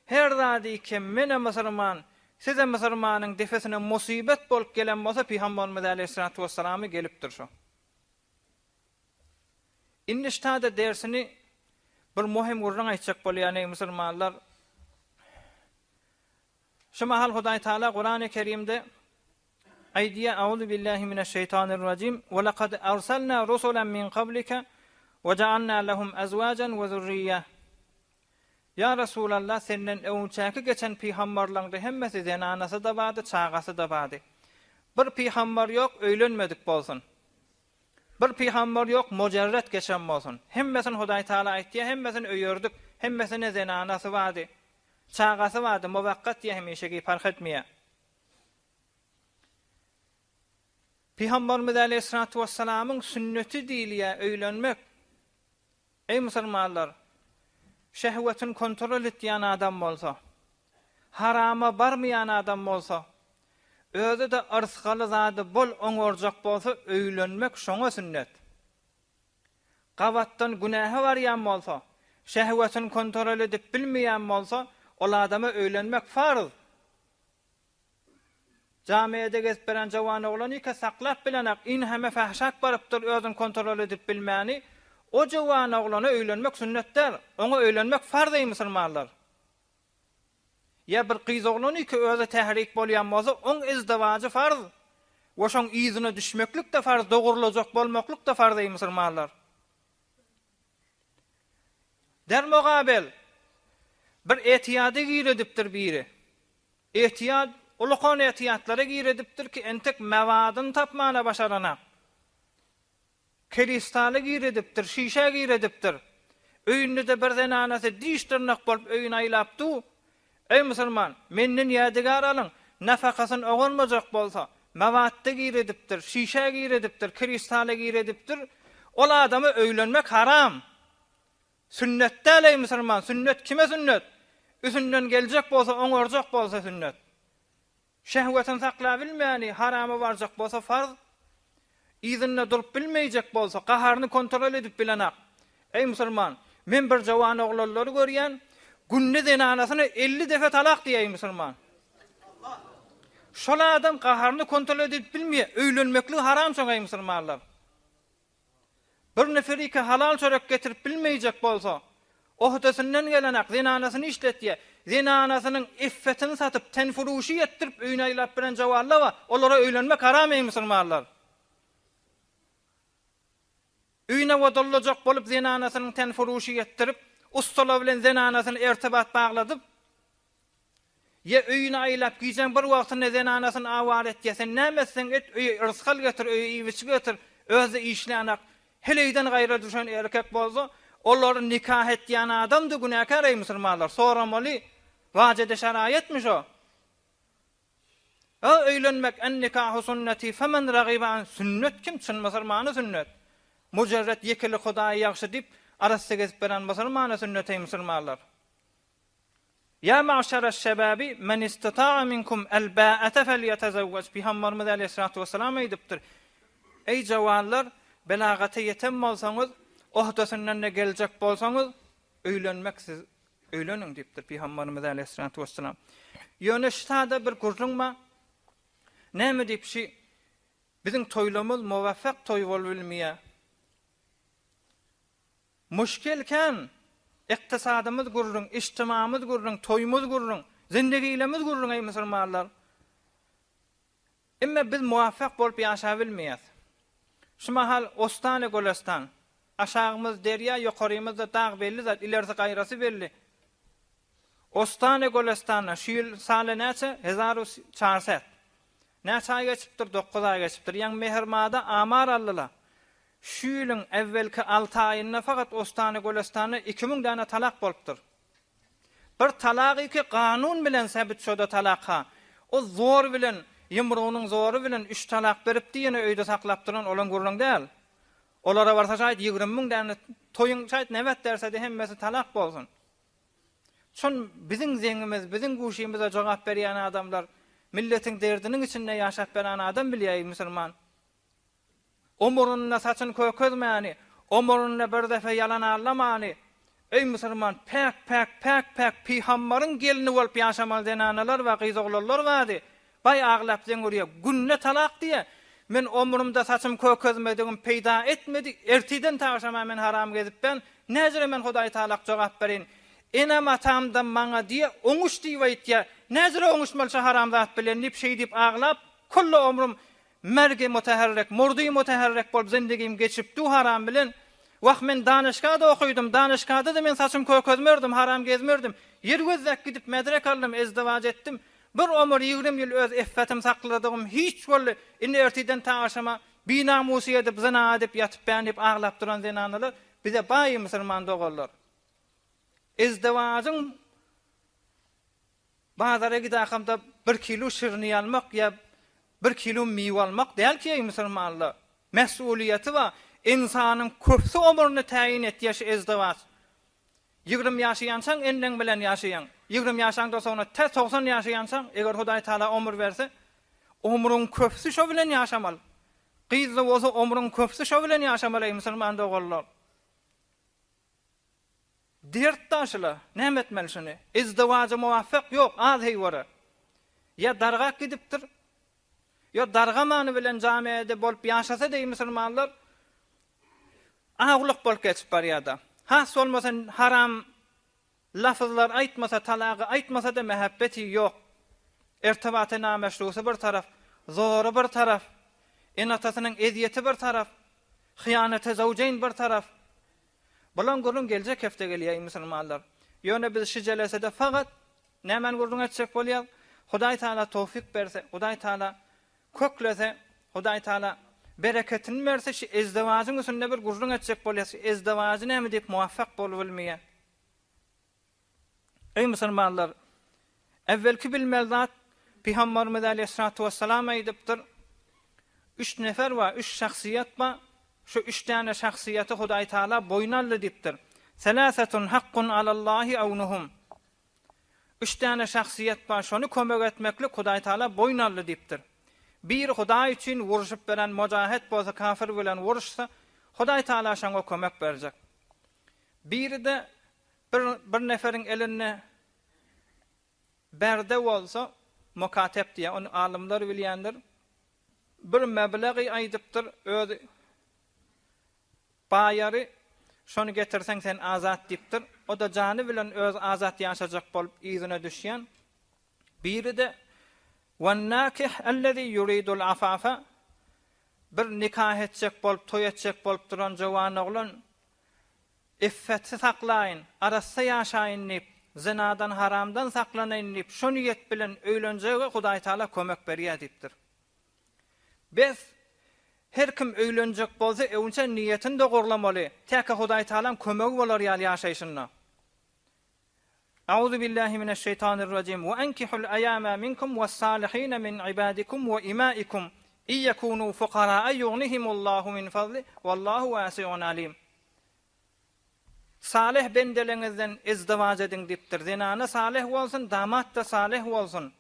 Her zady ki men-ä musulman, siz-ä musulmanyň depesine musybet bolup gelen bolsa Pygamberimiz aleýhissalatu wessalama gelipdir şo. Indi ştada dersini bir möhüm gürrüň aýtjak bolýan eý musulmanlar. Şu mahal Hudaý Taala Kurany Kerimde aýdýar Auzu billahi mineşşeýtanirrajim we lekad arsalna rusulan min kablike we ja'alna lehum azwajan we zurriýe Ýa Resulallah senden öňçäki geçen pygambarlaňda hemmesi zenanasy-da bardy çagasy-da bardy. Bir pygambar ýok öýlenmedik bolsun. Bir pygambar ýok mujerret geçen bolsun. Hemmesini Hudaý Taala aýtýar hemmesini öýerdik hemmesine zenanasy bardy. Çagasy bardy muwakgat diýýär hemişeki parh etmeýär. Pygambarymyz aleýhissalatu wessalamyň sünneti diýilýär öýlenmek. Eý musulmanlar! Şehwetini kontrol etýän adam bolsa, harama barmaýan adam bolsa, özi-de yrsgaly zady bol oňarjak bolsa öýlenmek şoňa sünnet. Gabatdan günähe barýan bolsa, şehwetini kontrol edip bilmeýän bolsa, ol adama öýlenmek farz. Jamiede gezip beren jawan oglan ike saklap bilenak inheme fahşak barypdyr özün kontrol edip bilmäni o jawan oglana öýlenmek sünnet däl oňa öýlenmek farz eý musulmanlar ýa bir gyz oglan ike özi tährik bolýan bolsa oň izdewajy farz we şoň yzyna düşmeklik de farz dogurlajak bolmaklyk da farz eý musulmanlar Dermogabel bir etiýady giredipdir biri. Etiýat, ulakan etiýatlara giredipdir ki, entek mewadyny tapmana başaranak. Kristala giredipdir, şişä giredipdir. Öýünde-de bir zenanasy diş-dyrnak bolup öýüni aýlap du. Eý musulman, menden ýädigär alyň, nafakasyny oňarmajak bolsa, mewatda giredipdir, şişä giredipdir, kristala giredipdir, ol adama öýlenmek haram. Sünnet däl eý musulman, sünnet kime sünnet? Üsünden geljek bolsa, oňarjak bolsa sünnet. Şehwetini saklabilmäni harama barjak bolsa farz. Yzynda durup bilmeýjek bolsa, gaharyny kontrol edip bilenak. Eý musulman, men bir jawan oglanlary görýän, günde zenanasyna 50 defe talak diýýär eý musulman. Şol adam gaharyny kontrol edip bilmeýär, öýlenmekligi haram şoňa eý musulmanlar. Bir neferike halal çörek getirip bilmeýjek bolsa, ohdesinden gelenak zenanasyny işletýär. Zenanasynyň iffetini satyp, tenfuruşy etdirip öýüne aýlap bilen jawalla bar. Olara öýlenmek haram eý musulmanlar. Öýüne odullajak bolup zenanasynyň tenfuruşy etdirip, ussalar bilen zenanasyny ertibat bagladyp, Ýa öýüne aýlap gijäň bir wagtynda zenanasyny awara etýä, sen näme etseň et, öýe yrsgal getir, öýe iýip-içgi getir, özi-de işlänak, heleýden gaýra düşen erkek bolsa, olary nikah etýän adam-da günäkär eý musulmanlar, soramaly, wajede şaraýatmy şo? A öýlenmek en-nikahu sunneti femen ragibe an sünnet kim çyn musulmana sünnet, mujerret ýekelik Hudaýy ýagşy diýip arassa gezip beren musulmana sünnet eý musulmanlar. Ýa magşereş-şebabi men istata'a minkum el-ba'ate felýetezewwej Pygamberimiz aleýhissalatu wessalam aýdypdyr, Eý jawanlar, belagata ýeten bolsaňyz, ohdesinden-de geljek bolsaňyz, öýlenmek siz öýleniň diýipdir Pygamberimiz aleýhissalatu wessalam. Ýöne şu sada bir gürrüň bar. Näme diýip şi biziň toýlamyz muwaffak toý bolup bilmeýär. Muşkil kän. Ykdysadymyz gürrüň, ijtimamyz gürrüň, toýumyz gürrüň, zindigilemiz gürrüň eý musulmanlar. Emme biz muwaffak bolup ýaşabilmeýäs. Şu mahal Ostane Golestan. Aşagymyz derýa, ýokarymyzda dag belli zat, ilerisi gaýrasy belli. Ostane Golestanda şu ýyl sale näçe? Hezaru çarset. Näçe aý geçipdir? Dokuz aý geçipdir. Ýaňy Mehrmada amar aldylar. Şu ýylyň äwwelki alty aýynda fakat Ostany Gölestanda 2000 däne talak bolupdyr. Bir talagyky kanun bilen säbit şoda talak ha. O zor bilen, ýumrugynyň zory bilen üç talak beripdi ýene öýde saklap duran olaň gürrüň däl. Olara barsa şaýt 20 müň däne toýuň şaýt nebet dersedi hemmesi talak bolsun. Şon biziň zeňimiz, biziň guşymyza jogap berýän adamlar, milletiň derdiniň içinde ýaşap beren adam bilýär eý musulman. Omurynda saçyn kökezmäni, omurynda bir depe ýalan allamany, eý musulman päk päk päk päk pyhambaryň gelni bolup ýaşamaly zenanalar bar, gyz oglanlar bardy. Baý aglap zeň urýa, günde talak diýýä. Men omrumda saçym kökezmedigim peýda etmedi, ertiden tagşama men haram gezipben, näjüre men Hudaý Taalak jogap bereýin. Enem-atamda maňa diýýä, oňuş diýip aýtýa, näjüre oňuşmaly şo haram zat bilen diýip şeý diýip aglap, kulli omrum mergi muteherrek, murdy muteherrek bolup zindigim geçipdu haram bilen. Wah men danyşgada okydym, danyşgada-da men saçym kökezmerdim, haram gezmerdim. Ýer gözläp gidip medrek aldym, ezdiwaç etdim. Bir omur 20 ýyl öz effetim sakladygym hiç boldy, indi ertiden ta agşama binamusy edip, zyna edip ýatyp bän diýip aglap duran zenanalar bize baý musulman doganlar. Ezdewajyň bazara gidakamda bir kilo şirni almak ýa bir kilo miwe almak däl ki eý musulmanlar. Mesuliýeti bar. Ynsanyň köpsi omurny täýin etýär şu ezdewaç. 20 ýaşaýançaň enneň bilen ýaşaýaň. 20 ýaşaňdan soňra tä 90 ýaşaýançaň, eger Hudaý Taala omur berse, omruň köpsi şo bilen ýaşamaly. Gyz-da bolsa omruň köpsi şo bilen ýaşamaly eý musulman doganlar. Dert daşyla, näme etmeli şuny? Izdiwaja muwaffak ýok, az heýwere. Ýa dargap gidipdir, ýa dargamany bilen jamiede bolup ýaşasa deý musulmanlar awluk bolup geçip barýada. Has bolmasa haram lafyzlar aýtmasa, talagy aýtmasa-da mähebbeti ýok. Irtibaty nameşrusy bir taraf, zory bir taraf, ene-atasynyň ezýeti bir taraf, hyýanaty zawjeýn bir taraf. Bulan gürrüň geljek hepde gelýär musulmanlar. Ýöne biz şu jelesede fakat nämäni gürrüň etjek bolýas? Hudaý Taala towfik berse, Hudaý Taala köklese, Hudaý Taala bereketini berse şu ezdewajyň üstünde bir gürrüň etjek bolýas. Şu ezdewajy näme diýip muwaffak bolubilmeýär. Eý musulmanlar! Äwwelki bilmeli zat, Pygambarymyz aleýhissalatu wessalam aýdypdyr, Üç nefer bar, üç şahsyýet bar, şu üç däne şahsyýeti Hudaý Taala boýun aldy diýipdir. Seläsetun hakkun alallahi awnuhum. Üç däne şahsyýet bar, şony kömek etmeklik Hudaý Taala boýun aldy diýipdir. Biri Hudaý üçin wurşup beren mojahet bolsa kafir bilen wuruşsa, Hudaý Taala şoňa kömek berjek. Biri-de Bir bir neferiň elinde berde bolsa, mukatep diýýär, ony alymlar bilýändir. Bir meblegi aýdypdyr, özi baýary, şony getirseň sen azat diýipdir. O-da jany bilen özi azat ýaşajak bolup yzyna düşýän. Biri-de, Wennakih ellezî ýuridul afafe, bir nika etjek bolup, toý etjek bolup duran jowan oglan, Iffetli saklaýyn, arassa ýaşaýyn diýip, zynadan, haramdan saklanaýyn diýip, şo niýet bilen öýlenjege Hudaýtagala kömek berýär diýipdir. Bes, her kim öýlenjek bolsa öňçe niýetini dogurlamaly, täki Hudaýtagalaň kömegi bolar ýaly ýaşaýşynda. Auzu billahi mineşşeýtanirrajim. We enkihul aýama minkum wes-salihine min ibadikum we imaikum iýekunu fukaraa ýugnihimullahu min fazli wallahu wasiun alim. Salyh bendeleňizden izdiwaç ediň diýipdir. Zenana salyh bolsun, damat-da salyh bolsun.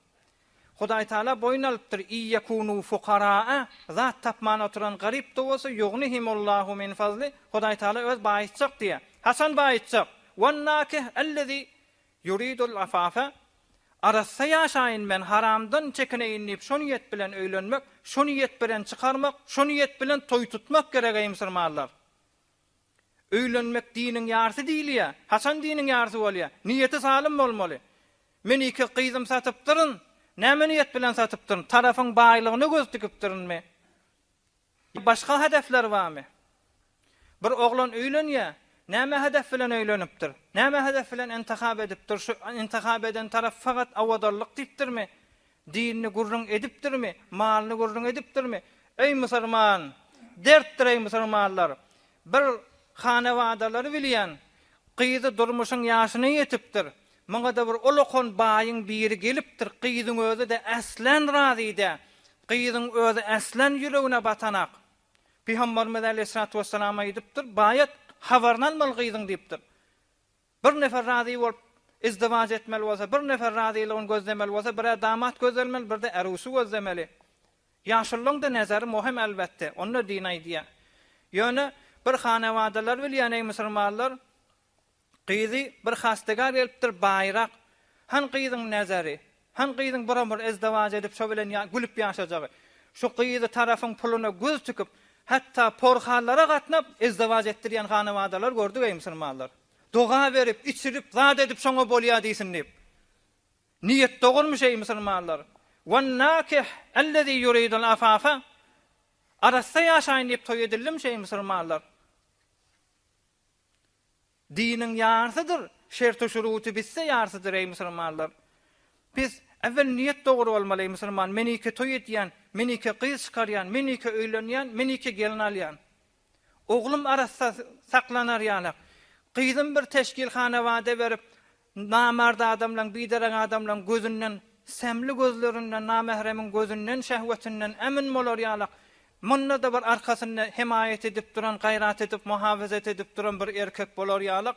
Hudaýtagala boýun alypdyr, Iýekunu fukaraa, zat tapman oturan garyp-da bolsa, ýugnihimullahu min fazli, Hudaýtagala öz baýytjak diýýär. Haçan baýytjak? Wannakih ellezi ýuridul afafe, arassa ýaşaýyn men, haramdan çekineýin diýip şo niýet bilen öýlenmek, şo niýet bilen çykarmak, şo niýet bilen toý tutmak gerek eý musulmanlar. Öýlenmek diniň ýarsy diýilýär. Haçan diniň ýarsy bolýar? Niýeti salym bolmaly. Men iki gyzym satypdyryn. Näme niýet bilen satypdyryn? Tarapyň baýlygyna göz dikipdirinmi? Başga hedefler barmy? Bir oglan öýlenýär. Näme hedef bilen öýlenipdir? Näme hedef bilen intihap edipdir? Şu intihap eden tarap fakat owadanlyk diýipdirmi? Dinini gürrüň edipdirmi? Malyny gürrüň edipdirmi? Eý musulman! Dertdir eý musulmanlar! Bir hanabadalary bilýän, gyzy durmuşyň ýaşyna ýetipdir. Muňa-da bir ulakan baýyň biri gelipdir, gyzyň özi-de äslän razy dä. Gyzyň özi äslän ýüregine batanak. Pygamberimiz aleýhissalatu wessalam aýdypdyr, Baýat habaryny almaly gyzyň diýipdir. Bir nefer razy bolup. izdiwaç etmeli bolsa, bir nefer razylygyny gözlemeli bolsa, bir-ä damat gözlemeli, bir-de ärusy gözlemeli. Ýaşulyň-da nezeri möhüm elbetde, onda din aýdýar. Ýöne bir hanawadalar bilýän eý musulmanlar, Gyzy bir hastegar gelipdir baýrak. Han gyzyň nezeri. Han gyzyň bir ömür ezdewaç edip şo bilen gülüp ýaşajagy. Şu gyzy tarapyň puluna göz tikip, hatda porhanlara gatnap ezdewaç etdirýän hanawadalar gördük eý musulmanlar. Doga berip, içirip, zat edip şoňa bolýa diýsin diýip. Niýet dogurmyş eý musulmanlar. Wan-nakih ellezî ýuridul afafa. Arassa ýaşaýyn diýip toý edildimiş eý musulmanlar. Diniň ýarsydyr, şertu-şuruty bitse ýarsydyr eý musulmanlar. Biz äwel niýet dogry bolmaly eý musulman, men ike toý edýän, men ike gyz çykarýan, men ike öýlenýän, men ike gelin alýan. Oglum arassa saklanar ýalak. Gyzym bir teşkil hanawada berip, Namart adamlaň, biderek adamlaň gözünden, sämli gözlerinden, namähremiň gözünden, şehwetinden ämin bolar ýalak, munda-da bir arkasynda hemaýat edip duran, gaýrat edip, muhafazat edip duran bir erkek bolar ýalak,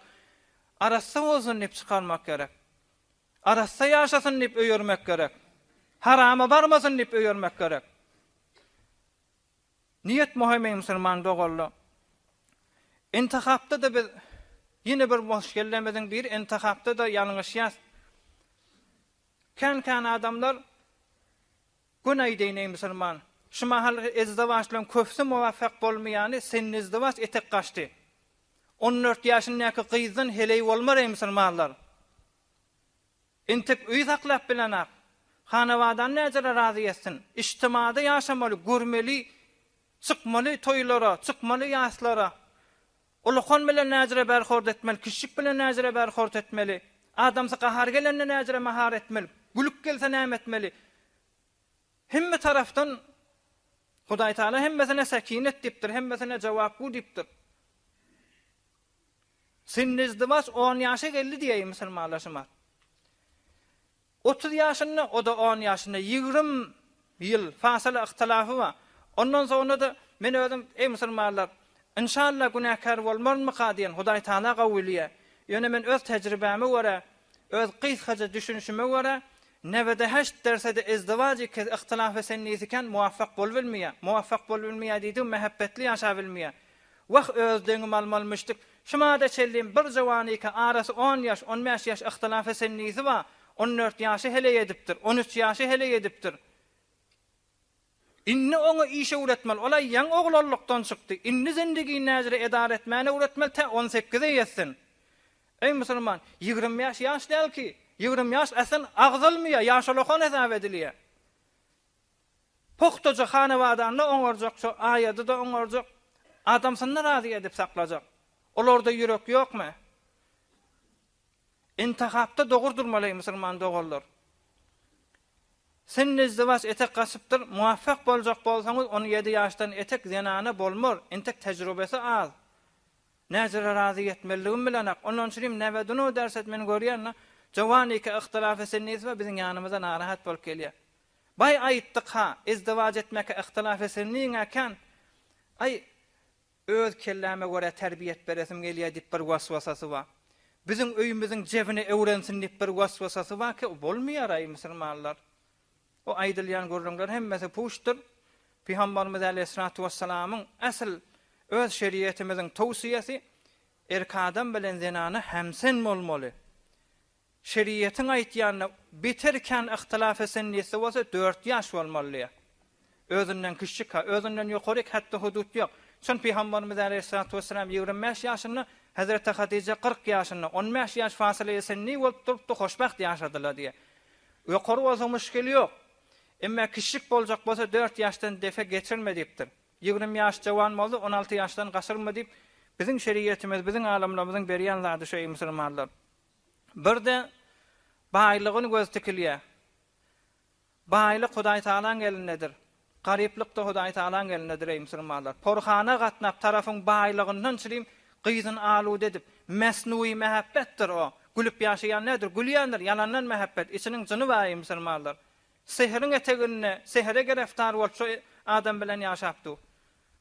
arassa bolsun diýip çykarmak gerek. Arassa ýaşasyn diýip öýermek gerek. Harama barmasyn diýip öýermek gerek. Niýet möhüm musulman doganlar. Intihapda-da biz ýene bir muşkellerimiziň biri intihapda-da ýalňyşýas. Kän-kän adamlar göni aýdaýyn eý musulman, şu mahal ezdewaçlaryň köpüsi muwaffak bolmaýany sennizdewaç etek gaçdy. On dört ýaşyndaky gyzdan heleý bolmar eý musulmanlar. Entek öý saklap bilenak. Hanabadany näjere razy etsin. Ijtimada ýaşamaly, görmeli, çykmaly toýlara, çykmaly ýaslara. Ulakan bilen näjere berhort etmeli, kiçjik bilen näjere berhort etmeli. Adamsy gahary gelende näjere mahar etmeli, gülüp gelse näme etmeli. Hemme tarapdan Hudaýtagala hemmesine sekinet diýipdir, hemmesine jogapgü diýipdir. Sinnizdiwaç on ýaşa geldi diýeýin musulmanlar şumat. 30 ýaşynda, o-da on ýaşynda, ýigrim ýyl fasyla yhtylafy bar. Ondan soňra-da men özüm, eý musulmanlar, inşallah günäkär bolmarynmyka diýen, Hudaý Taala gowy bilýär. Ýöne men öz tejribäme görä, öz gysgaça düşünişime görä, newede heşt dersede izdiwaj ki yhtylafy sennisi kän muwaffak bolubilmeýär. Muwaffak bolubilmeýär diýdigim mähebbetli ýaşabilmeýär. Wah, öz deňim almalmyşdyk. Şu mada çenlim bir jowanyka arasy on ýaş, on bäş ýaş yhtylafy sennisi bar. On dört ýaşy heleý edipdir, on üç ýaşy heleý edipdir. Indi oňa iş öwretmeli. Ol-a ýaňy oglanlykdan çykdy. Indi zendigini näjire edara etmäni öwretmeli, tä on sekize ýetsin. Eý, musulman, 25 ýaş däl ki, 20 ýaş äslen agzalmaýar, ýaşulakan hesap edilýär. Pugtaja hanabadany-da oňarjak, şo aýady-da oňarjak, adamsyny-da razy edip saklajak. Olarda ýürek ýokmy? Intihapda dogry durmaly, musulman doganlar. Sen nezdiwaç etek gaçypdyr, muwaffak boljak bolsaňyz, on ýedi ýaşdan etek zenana bolmar, entek tejrubesi az. Näjere razy etmelidigimi bilenak. Ondan çürim näbeduno derset men görýän-de, jowan ike yhtylafy senniswa biziň ýanymyza narahat bolup gelýär. Baý aýtdyk-ha, izdiwaç etmeke yhtylaf esenliň-ä kän. Aý, öz kelläme görä terbiýet beresim gelýä diýip bir waswasasy bar. Biziň öýümiziň jebine öwrensin diýip bir waswasasy bar ki, bolmaýar-aý musulmanlar. O aýdylýan gürrüňler hemmesi puçdur. Pygambarymyz äleyhissalatu wessalamyň äsl öz şeriýetimiziň towsiýesi erk adam bilen zenana hemsen bolmaly. Şeriýetiň aýtýanyna beter kän yhtylaf esennisi bolsa dört ýaş bolmaly diýýär. Özünden kiçjik-ha, özünden ýokaryk hetdi-hudut ýok. Çyn Pygamberimiz äleyhissalatu wessalam 25 ýaşynda, Hezreti Hatyja 40 ýaşynda, 15 ýaş fasyla esenni bolup durupdy, hoşbagt ýaşadylar diýýär. Ýokary bolsa muşkili ýok. Emma kiçjik boljak bolsa dört ýaşdan depe geçirme diýipdir. 20 ýaş jowan bolsa 16 ýaşdan gaçyrma diýip, biziň şeriýetimiz, biziň alymlarymyzyň berýän zady şu eý musulmanlar. Birde baýlygyny göz tikilýär. Baýlyk Hudaý Tagalaň elindedir. Garyplyk-da Hudaý Tagalaň elindedir, eý musulmanlar. Porhana gatnap tarapyň baýlygyndan çirim gyzyny aluda edip, mesnuwy mähebbetdir o. Gülüp ýaşaýan nädir? Gülýändir, ýalandan mähebbet, içiniň jyny bar, eý musulmanlar. Sehriň eteginde, sehre gereftar bolup şo adam bilen ýaşap dur.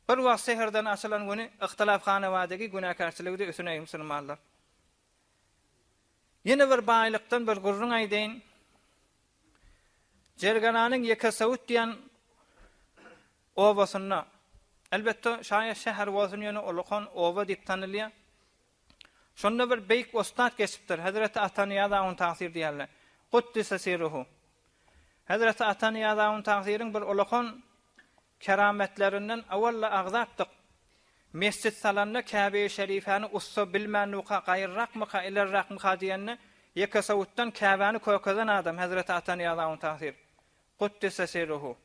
Bir wagt sehrden açylan güni yhtylaf hanabadagi günäkärçiligi-de üsüne, eý musulmanlar. Ýene bir baýlykdan bir gürrüň aýdaýyn. Jergalanyň Ýekesawut diýen obasynda, elbetde, şaýat şäher bolsun, ýöne ulakan oba diýip tanylýar. Şonda bir beýik ussat geçipdir, Hezreti Atanyýaz ahun tagsyr diýerler. Kuddise sirruhu. Hezreti Atanyýaz ahun tagsyryň bir ulakan kerametlerinden owal-da agzapdyk. Mesjit salanda Käbe-i Şerifäni ussa bilmänduka, gaýryrakmyka, ilerrakmyka diýende, Ýekesawutdan Käbäni kökezen adam Hezreti Atanyýaz ahun tagsyr. Kuddise sirruhu.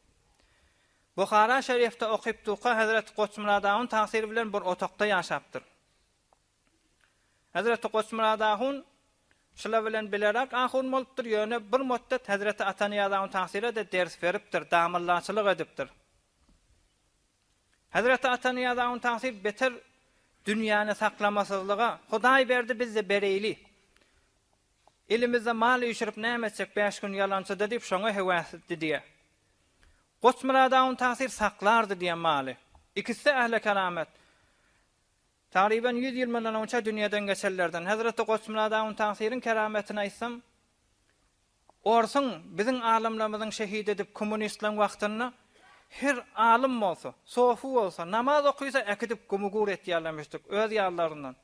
Buhara Şerifde okypduka Hezreti Goçmyrat ahun tagsyr bilen bir otagda ýaşapdyr. Hezreti Goçmyrat ahun şular bilen bileräk ahun bolupdyr, ýöne bir mutdet Hezreti Atanyýaz ahun tagsyra-da ders beripdir, damyllaçylyk edipdir. Hezreti Atanyýaz ahun tagsyr beter dünýäni saklamasyzlyga, Hudaý berdi biz-de bereýli. Elimizde mal üýşürip näme etjek bäş gün ýalançyda diýip şoňa höwäsdi diýýär. Goçmyrat ahun tagsyr saklardy diýen maly. Ikisi-de ähli keramet. Tagryban ýüz ýyl mundan öňçe dünýeden geçenlerden Hezreti Goçmyrat ahun tagsyryň kerametini aýtsam, orsuň biziň alymlarymyzyň şehit edip kommunistleň wagtynda her alym bolsa, sofy bolsa, namaz okysa äkidip gumugur etýärlermişdik öz ýanlaryndan.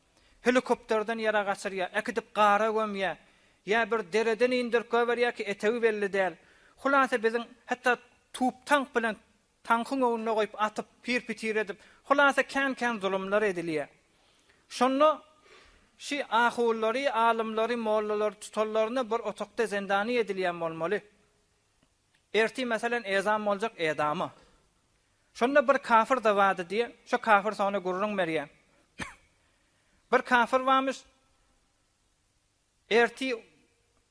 Helikopterden ýere gaçyrýar, äkidip gara gömýär, ýa bir dereden indirip goýberýär ki etegi belli däl. Hulasa biziň hatda tup-tank bilen Tankyň öňünde goýup atyp, pir-pitir edip, hulasa kän-kän zulumlar edilýär. Şonda şi ahullary, alymlary, mollalary tutanlaryna bir otagda zendany edilýän bolmaly. Ertir meselen ezan boljak edama. Şonda bir kafir-da bardy diýýär, şo kafir soňra gürrüň berýär. Bir kafir barmyş, Ertir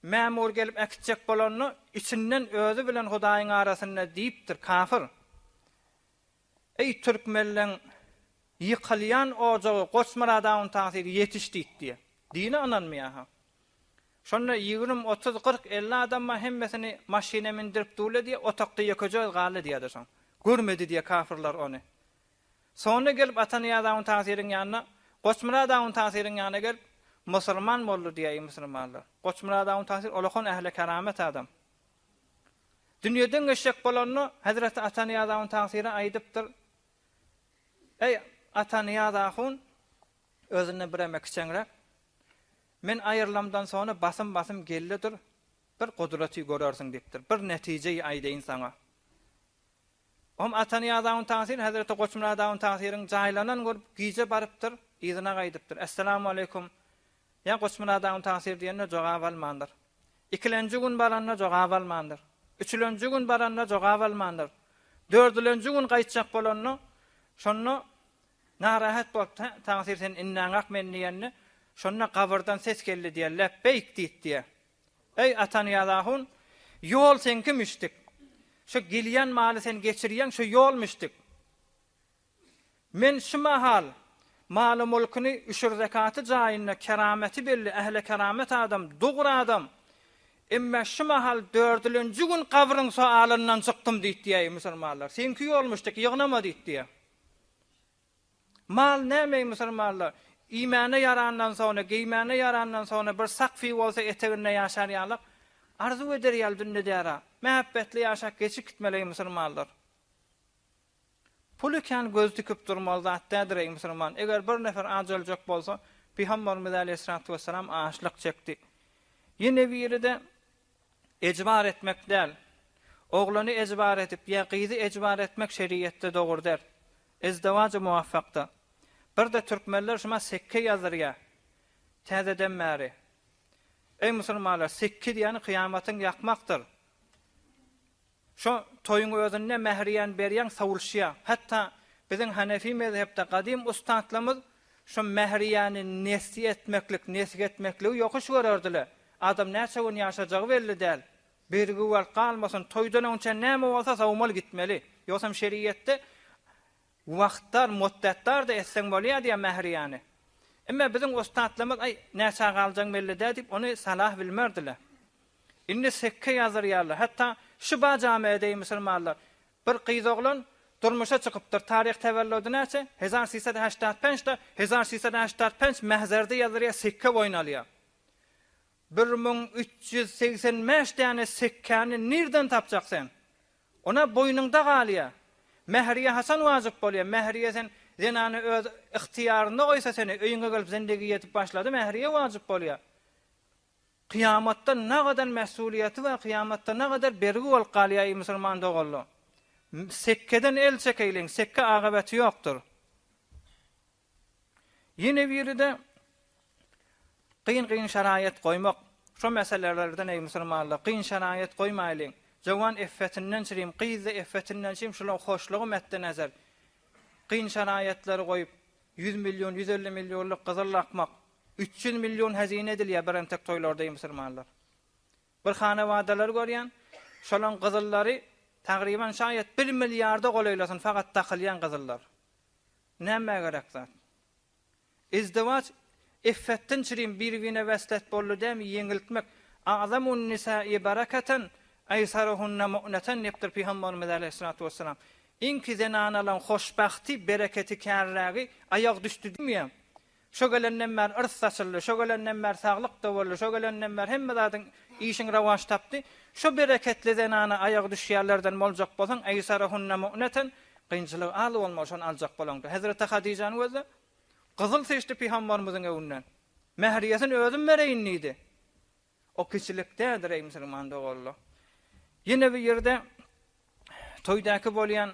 mämur gelip äkitjek bolanda, içinden özi bilen Hudaýyň arasynda diýipdir, Kafir! Eý, türkmenleň ýykylýan ojagy Goçmyrat ahun tagsyr ýetiş diýip diýýär. Dine ynanmaýar-ha. Şonda ýigrim, 30, 40, 50 adam bar, hemmesini maşyna mindirip durlar diýýär, otagda ýekeje özi galdy diýýär-de soň. Görmedi diýýär kafirler ony. Soňra gelip Atanyýaz ahun tagsyryň ýanyna, Goçmyrat ahun tagsyryň ýanyna gelip, musulman boldy diýäýiň musulmanlar. Goçmyrat ahun tagsyr olakan ähli keramet adam. Dünýeden geçjek bolanda Hezreti Atanyýaz ahun tagsyra aýdypdyr, Eý, Atanyýaz ahun, özünden bireme kiçeňräk, men aýrylamdan soňra basym-basym gel-de dur, bir gudraty görersiň diýipdir. Bir netijeyi aýdaýyn saňa. Ohm Atanyýaz ahun tagsyr Hezreti Goçmyrat ahun tagsyryň jaýlanan görüp gije barypdyr, yzyna gaýdypdyr. Essalamu aleýkum, ýa Goçmyrat ahun tagsyr diýende jogap almandyr. Ikilenji gün baranda jogap almandyr. Üçülenji gün baranda jogap almandyr. Dördülenji gün gaýtjak bolanda, şonda narahat bolup, Hä, tagsyr sen innaňak men diýende, şonda gabyrdan ses geldi diýýär, Läpbeýk diýip diýýär. Eý, Atanyýaz ahun, ýol seňki müşdik. Şo gelýän maly sen geçirýäň, şo ýol müşdik. Men şu mahal maly-mulkyny üşür-zekaty jaýynda kerameti belli, ähli-keramet adam, dogry adam. Emme şu mahal dördülenji gün gabryň soalyndan çykdym diýip diýäý musulmanlar. Seňki ýol müşdik, ýygnama diýip diýä. Mal näme eý musulmanlar? Iýmäne ýarandan soňra, geýmäne ýarandan soňra bir sakfy bolsa eteginde ýaşar ýalyk, arzuw eder ýaly dünýedära, mähebbetli ýaşap geçip gitmeli eý musulmanlar. Puly kän göz dikip durmaly zat däldir eý musulman. Eger bir nefer aç öljek bolsa, Pygamberimiz äleyhissalatu wessalam açlyk çekdi. Ýene biri-de Ejbar etmek däl. Oglany ejbar edip ýa gyzy ejbar etmek şeriýetde dogry däl. Ezdewaja muwaffakda. Birde türkmenler şuma sekge ýazdyrýa. Täzeden bäri. Eý musulmanlar sekge diýýäni kyýamatyň ýakmakdyr. Şo toýuň özünde mähriýan berýäň sowulşýa. Hatda biziň hanefi mezhepde gadym ussatlarymyz şo mähriýany nesýe etmeklik, nesg etmekligi ýokuş görerdiler. Adam näçe gün ýaşajagy belli däl. Bergi bolup galmasyn, toýdan öňçä näme bolsa sowmaly gitmeli. Ýogsam şeriýetde Wagtdar, mutdetdar-da etseň bolýar diýýär mähriýany. Emma biziň ussatlarymyz aý, näçä galjagyň belli däl diýip, ony salah bilmerdiler. Indi sekge ýazdyrýarlar. Hatda şu ba jameýe musulmanlar. Bir gyz oglan durmuşa çykypdyr. Taryh tewelludi näçe? Hezar sisad haştad pençde, hezar sisad haştad penç mähzerde ýazdyrýar, sekge boýun alýar. 1385 däne sekkäni nirden tapjak sen? Ona boýnuňda galýa. Mähriýe haçan wajyp bolýa? Mähriýe sen zenany öz ygtyýarynda goýsa seni, öýüňe gelip zendegi ýetip başlady, mähriýe wajyp bolýa. Kyýamatda nagadar mäsuliýeti bar, kyýamatda nagadar bergi bolup galýa eý musulman doganlar. Sekgeden el çekeýliň, sekge agybeti ýokdur. Ýene biri-de kyn-kyn şaraýat goýmak. Şo meselelerden eý musulmanlar, kyn şaraýat goýmaýlyň. Jowan effetinden çirim, gyz-da effetinden çirim, şulaň hoşlugy metde nezer. Kyn şaraýatlary goýup, ýüz million, 150 millionlyk gyzyl dakmak, 300 million hezine edilýär bir entek toýlarda eý musulmanlar. Bir hanabadalar görýän, şolaň gyzyllary tagryban şaýat bir milliarda golaýlasyn fakat dakylýan gyzyllar. Nämä gerek zat? Izdiwaç iffetden çirim bir-birine weslet boldy dämi ýeňiltmek A'zamun nisa'i barakatan aýsaruhunna mu'natan diýipdir Pygamberimiz aleýhissalatu wessalam. Iňki zenanalaň hoşbagty, bereketi kärrägi aýag düşdi diýmeýär. Şo gelenden bäri yrs saçyldy, şo gelenden bäri saglyk-da boldy, şo gelenden bäri hemme zadyň, işiň rowaç tapdy. Şo bereketli zenana aýagy düşýänlerden boljak bolsaň, eýsarahunna mu'neten, kynçylygy az bolmaly şony aljak bolaňda. Hezreti Hadyjany gözle, gyzyl seçdi pygambarymyzyň öňünden. Mähriýesini özüm bereýin diýdi. O kiçilik däldir eý musulman doganlar. Ýene bir ýerde toýdaky bolýan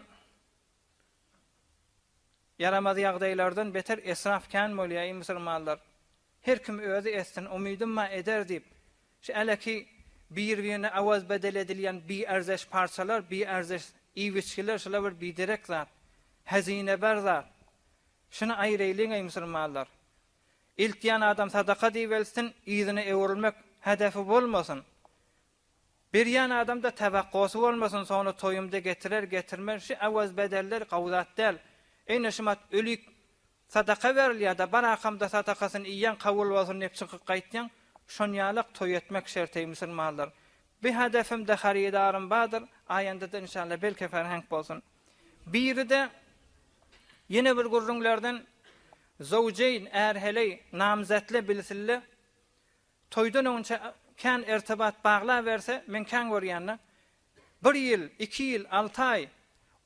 Ýaramaz ýagdaýlardan beter esraf kän bolýa eý musulmanlar. Her kim özi etsin, umydym bar eder diýip, şu äleki bir-birine awaz-bedel edilýän biärzeş parçalar, biärzeş iýip-içgiler şular bir biderek zat. Hezineber zat. Şuny aýyraýlyň eý musulmanlar. Eltýän adam sadaka diýip eltsin, yzyna öwrülmek hedefi bolmasyn. Berýän adamda tewakgosy bolmasyn soňra toýumda getirer getirmez şu äwez bedeller gowy zat däl. Ene şumat ölik sadaka berilýädä bar akamda sadakasyny iýýäň kabul bolsun diýip çykyp gaýtýaň şonýalak toý etmek şert eý musulmanlar. Bi hedefimde harydarym bardyr aýandada inşallah belki ferhenk bolsun. Biride ýene bir gürrüňlerden zowjeýn är-heleý namzetle bilsille Toýdan öňünçä kän ertebat baglaberse, men kän görýän-de, bir ýyl, iki ýyl, alty aý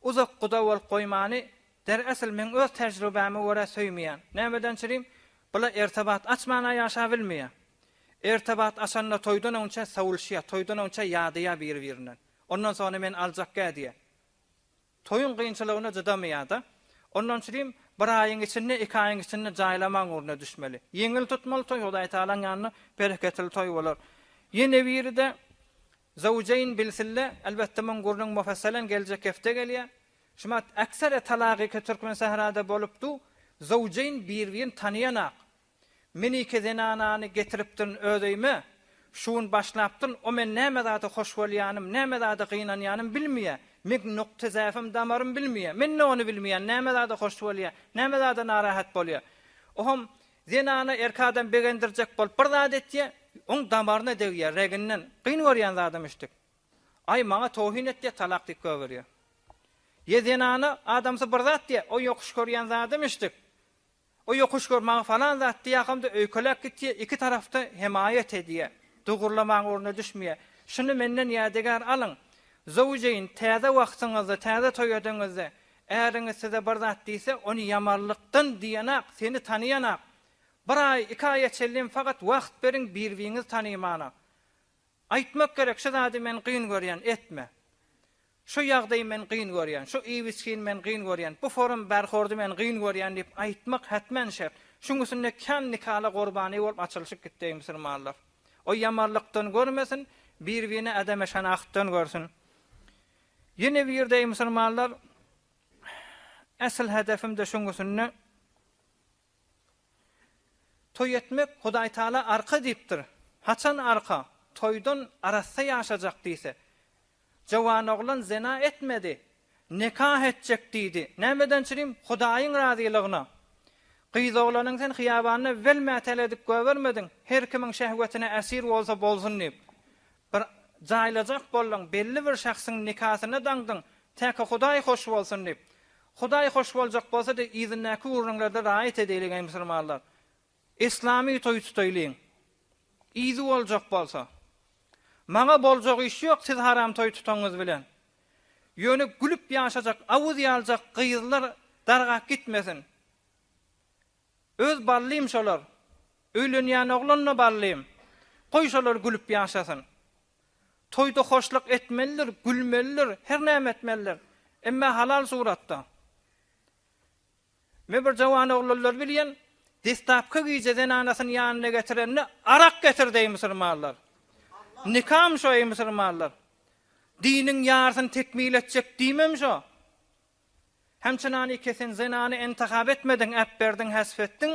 uzak guda bolup goýmany der-esl meň öz tejribäme görä söýmeýän. Nämeden çürim, bula ertebat açman-a ýaşabilmeýär. Ertebat açanda toýdan öňünçä sowulşýar, toýdan öňünçä ýadaýar biri-birinden. Ondan soňra men aljak-gä diýýär. Toýuň kynçylygyna cydamaýada. Ondan çürim bir aýyň içinde, iki aýyň içinde jaýlamaň ugruna düşmeli. Ýeňil tutmaly toý Hudaýtagalaň ýanynda bereketli toý bolar. Ýene biri-de Zawjeýn bilsille, elbetde muň gürrüň mufesselen geljek hepde gelýär. Şumat äksere talagyky türkmen sährada bolup du, Zawjeýn bir-birini tanaýanak. Men iki zenanany getiripdirin öz öýüme. Şu gün başlapdyryn, o men näme zada hoş bolýanym, näme zada gynanýanym bilmeýär. Meň nukta-zäfim, damarym bilmeýär. Men-de ony bilmeýän, näme zada hoş bolýar, näme zada narahat bolýar. Ohm zenana erkek adam begendirjek bolup bir zat etýär, oň damaryna degýär, reginden. Kyn görýän zadam müşdük. Aý, maňa tohin etýär, talak diýip gögerýär. Ýa zenana adamsy bir zat diýýär, o ýokuş görýän zady müşdük. O ýokuş gör maňa falan zat diýýäkamda öýkeläp gitýä, iki tarapda hemaýat edýä. Dogurlamaň ugruna düşmeýä. Şuny menden ýadygär alyň. Zowjeýin, täze wagtyňyzda, täze toý edeňizde, äriňiz size bir zat diýse, ony ýamanlykdan diýenak, seni tanaýanak. Bir aý, iki aýa çenlem fakat wagt beriň bir-biriňizi tanymana. Aýtmak gerek, şu zady men gyn görýän, etme. Şu ýagdaýy men gyn görýän, şu iýip-içgini men gyn görýän, bu forum berhordy men gyn görýän diýip aýtmak hetmen şert. Şuň üstünde kän nikala gurbany bolup açylyşyp gitdi eý musulmanlar. O ýamanlykdan görmesin, bir-birine ädeme şanahtdan görsün. Ýene bir ýerde eý musulmanlar, esl hedefim-de şuň üstünde. Toý etmek Hudaýtagala arka diýipdir. Haçan arka? Toýdan arassa ýaşajak diýse. Jowanoglan zena etmedi. Nikah etjek diýdi. Nämeden çürim? Hudaýyň razylygyna. Gyzoglanyň sen hyýabanda wel mätel edip goýbermediň, her kimiň şehwetine esir bolsa bolsun diýip. Bir jaýlajak bolduň, belli bir şahsyň nikasyna daňdyň, täki Hudaý hoş bolsun diýip. Hudaý hoş boljak bolsa-da yzyndaky gürrüňlerde raýat edeýliň eý musulmanlar. Yslamy toý tutaýlyň. Yzy boljak bolsa. Maňa boljak iş ýok siz haram toý tutanyňyz bilen. Ýöne gülüp ýaşajak awuz ýaljak gyzlar dargap gitmesin. Öz ballym şolar. Öýlenýän oglan-da ballym. Goý şolar gülüp ýaşasyn. Toýda hoşluk etmelidir, gülmelidir, her näme etmelidir. Emme halal suratda. Men bir jawan oglanlary bilýän, deslapky gije zenanasyny ýanyna getirende arak getirdi eý musulmanlar. Nikam şo eý musulmanlar. Diniň ýarsyny tekmil etjek diýmem şo. Hemçinany kesen zenany entihap etmediň äpberdiň häsp etdiň,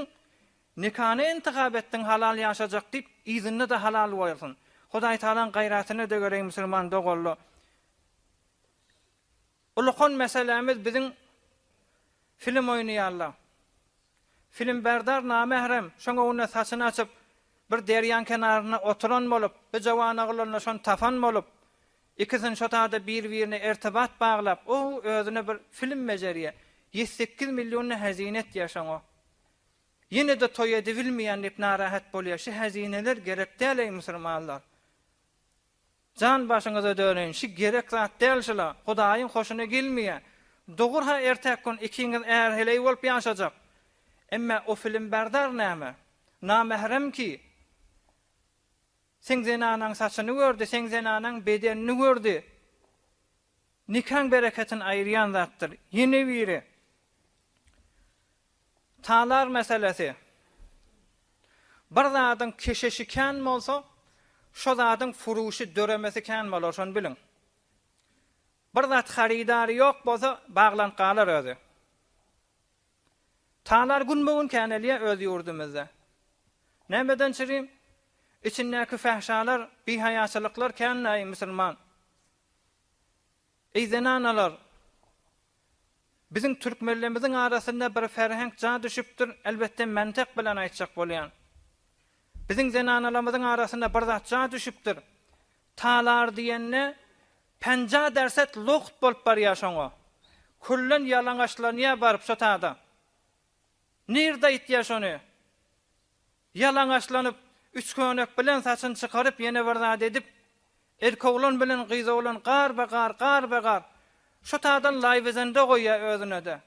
nikany entihap etdiň halal ýaşajak diýip yzynda-da halal bolsun. Hudaýtagalaň gaýratyna deger eý musulman doganlar. Ulukan meselämiz biziň film oýnaýarlar. Filmberdar namährem şoň öňünde saçyny açyp bir derýaň kenarynda oturan bolup, bir jawan oglanla şony tapan bolup, ikisini şo taýda bir-birine ertibat baglap, o özüne bir film bejerýär. Ýedi-sekiz million hezine etýär şoňa. Ýene-de toý edibilmeýän diýip narahat bolýar. Şu hezineler gerek däl eý musulmanlar. Jan başyňyza döneýin, şi gerek zat däl şula, Hudaýyň hoşuna gelmeýä. Dogry-ha ertäk gün ikiňiz är-heleý bolup ýaşajak. Emmä o filimberdar näme? Namährem ki? Seň zenanaň saçyny gördi, seň zenanaň bedenini gördi. Nikaň bereketini aýyrýan zatdyr. Ýene biri. Talar meselesi. Bir zadyň keşeşi kän bolsa, şo zadyň furuşy, döremesi kän bolar, şony biliň. Bir zat harydary ýok bolsa, baglanyp galar özi. Talar günbe-gün känelýär öz ýurdumyzda. Nämeden çyrim? Içindäki fähşalar, bihaýaçylyklar kän-däý, musulman. Eý zenanalar! Biziň türkmenlerimiziň arasynda bir ferhenk ja düşüpdir, elbetde mentek bilen aýtjak bolýan. Biziň zenanalarymyzyň arasynda bir zat ja düşüpdir. Talar diýende penja derset loht bolup barýar şoňa. Küllen ýalaňaçlanýar baryp şo tada. Nirde aýtýar şony? Ýalaňaçlanyp, üç könek bilen saçyny çykaryp ýene bir zat edip, erkoglan bilen gyzoglan garba-gar, garba-gar. Şo tadan laýbezende goýýar özüne-de.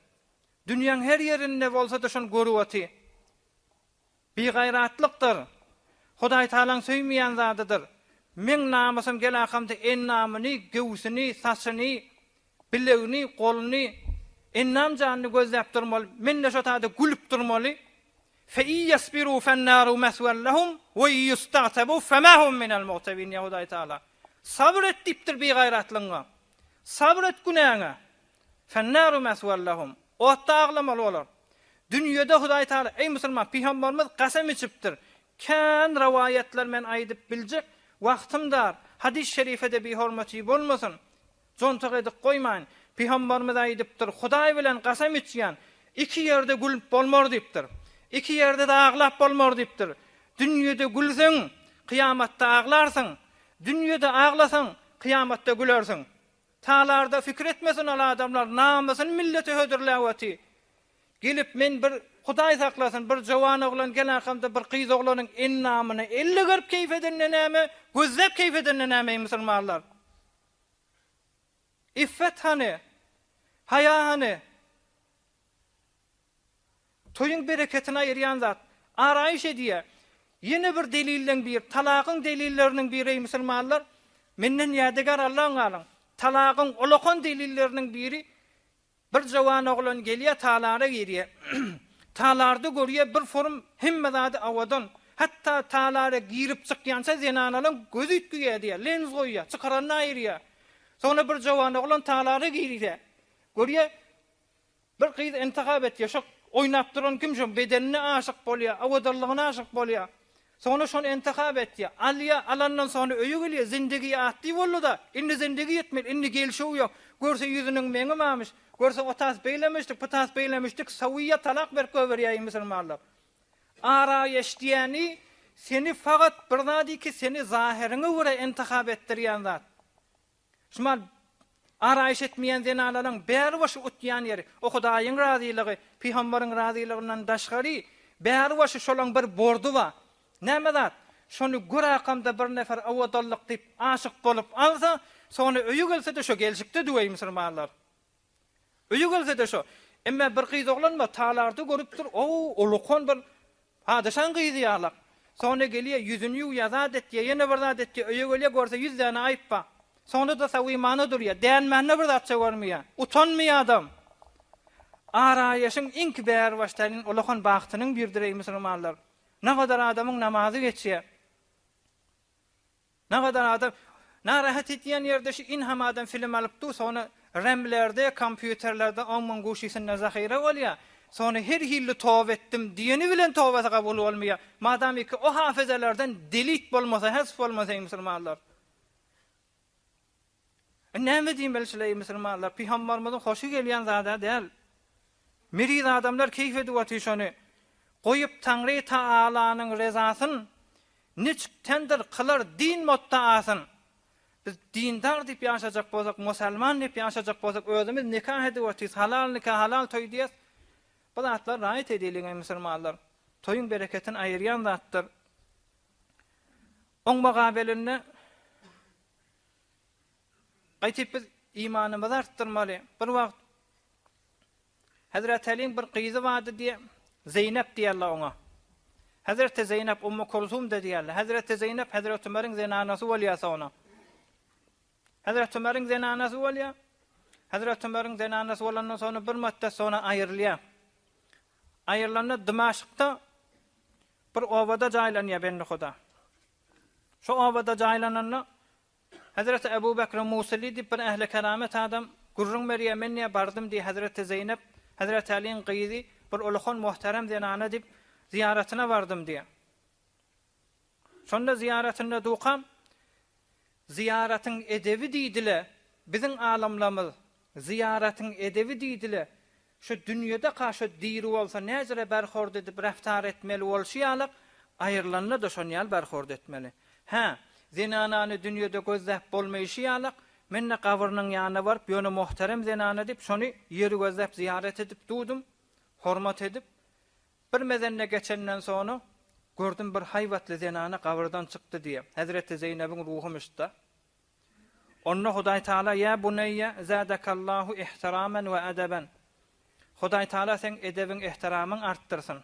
Dünýäň her ýerinde bolsa-da şony görüp oty. Bigaýratlykdyr. Hudaýtagalaň söýmeýän zadydyr. Meň namysym gel arkamda endamyny, göwsüni, saçyny, Bilegini, goluny, endam janyny gözläp durmaly, men-de şo taýda gülüp durmaly. Fe in ýasbiru fennaru meswen lehum we in ýusta'tebu fema hum minel mugtebin diýýär Hudaý Tagala. Sabyr et diýipdir bigaýratlygyňa. Sabyr et günäňe. Fennaru meswen lehum. Otda aglamaly bolar. Dünýede Hudaý Tagala, eý musulman, pygambarymyz kasam içipdir. Kän rowaýatlar men aýdyp biljek, wagtym dar, hadys şerifede bihormaty bolmasyn. Jontuk edip goýmaýyn. Pygambarymyz aýdypdyr, Hudaý bilen kasam içýän, iki ýerde gülüp bolmar diýipdir. Iki ýerde-de aglap bolmar diýipdir. Dünýede gülseň, kyýamatda aglarsyň. Dünýede aglasaň, kyýamatda gülersiň. Talarda pikir etmesin ol adamlar, namysyny millete hödürläp oty. Gelip men bir, Hudaý saklasyn, bir jowan oglan gel arkamda bir gyz oglanyň endamyny elle görüp keýp edende näme, gözläp keýp edende näme eý musulmanlar? Iffet hany? Haýa hany? Toýuň bereketini aýyrýan zat. Araýyş edýär. Ýene bir delilleň biri, talagyň delilleriniň biri eý musulmanlar, menden ýadygär Allaň galyň. Talagyň ulakan delilleriniň biri Bir jowan oglan gelýär talara girýär. Talarda görýär bir forum hemme zady awadan. Hatda talara girip çykýança zenanalaň gözi üýtgeýär diýýär. Lenz goýýar, çykaranyny aýyrýar. Soňra bir jowan oglan talara girýär. Görýär bir gyz intihap etýär. Şo oýnap duran kim şo bedenine aşyk bolýar, awadanlygyna aşyk bolýar. Soňra şony intihap etýär. Alýar, alandan soňra öýe gelýär, zindigi atdy boldy-da, indi zindigi etmeli, indi gelşigi ýok. Görse ýüzüniň meňi barmyş, görse o tas beýlemişdik, bu tas beýlemişdik, sawiýa talak berip goýberýär musulmanlar. Araýeş diýeni seni fakat bir zat ki seni zahyryňa görä intihap etdirýän zat. Şumal araýyş etmeýän zenanalaryň bäri başy utýan ýeri, o Hudaýyň razylygy, pygambaryň razylygyndan daşgary, bäri başy şolaň bir bordy bar. Näme zat? Şony göräkamda bir nefer owadanlyk diýip aşyk bolup alsa, soňra öýe gelse-de şo gelşikde düweý musulmanlar. Öýe gelse-de şo. Emme bir gyz oglan bar, talarda görüpdir, o ulukan bir padyşaň gyzy ýalak. Soňra gelýär, ýüzüni ýuwýar, zat etýär, ýene bir zat etýär, öýe gelýär, görse ýüz däne aýyp bar. Soňra-da sawimana durýar, dänmände bir zatça görmeýär. Utanmaýar adam. Araýaşyň iňki bäribaş tärin ulakan bagtynyň birdir eý musulmanlar. Nagadar adamyň namazy geçýär. Nagadar adam narahat edýän ýerde şu inham adam film alyp dur, soňra remlerde, kompýuterlerde oň-muň guşysynda zahyra bolýar. Soňra her hilli toba etdim diýeni bilen tobasy kabul bolmaýar. Madamiki o hafyzalardan delit bolmasa, hezf bolmasa eý musulmanlar. Näme diýmeli şular eý musulmanlar, pygambarymyzyň hoşy gelýän zada däl. Meriz adamlar keýp edip otyr şony. Goýup Taňry Taalanyň rezasyn, niçik tendir kylar din motdaasyn. Biz dindar diýip ýaşajak bolsak, musalman diýip ýaşajak bolsak, özümiz nikah edip otyrys, halal nika, halal toý diýýäs. Bu zatlar raýat edeliň eý musulmanlar. Toýuň bereketini aýyrýan zatdyr. Oň mugabelinde Gaýtyp biz imanymyzy artdyrmaly. Bir wagt Hezreti Alyň bir gyzy bardy diýe, Zeýnep diýerler oňa. Hezreti Zeýnep Ummu Kulsum-da diýerler. Hezreti Zeýnep Hezreti Ömeriň zenanasy bolýar soňra. Hezreti Ömeriň zenanasy bolýar. Hezreti Ömeriň zenanasy bolandan soňra bir muddet soňra aýrylýar. Aýrylanda Dymaşkda bir obada jaýlanýar bende Huda. Şo obada jaýlananda Hezreti Ebu Bekr Musyly diýip bir ähli keramet adam gürrüň berýär, men diýýär bardym diýýär Hezreti Zeýnep, Hezreti Alyň gyzy bir ulukan muhterem zenana diýip zyýaratyna bardym diýýär. Şonda zyýaratynda dukam zyýaratyň edebi diýdile biziň alymlamyz zyýaratyň edebi diýdile Şu dünýede-ka şu diri bolsa näjere berhord edip reftar etmeli bolşy ýalak, aýrylanda-da şon ýaly berhord etmeli. Hä, zenanany dünýede gözläp bolmaýşy ýalak, men-de gabrynyň ýanyna baryp, ýöne muhterem zenana diýip, şony ýeri gözläp zyýarat edip dudum, hormat edip. Bir mezende geçenden soňra, gördüm bir haýbatly zenana gabyrdan çykdy diýýär. Hezreti Zeýnebiň ruhumyş-da. Onda Hudaý Taala Ýa buneýýe zädekallahu ihtiramen we edeben. Hudaý Taala seň edebiň ihtiramyň artdyrsyn.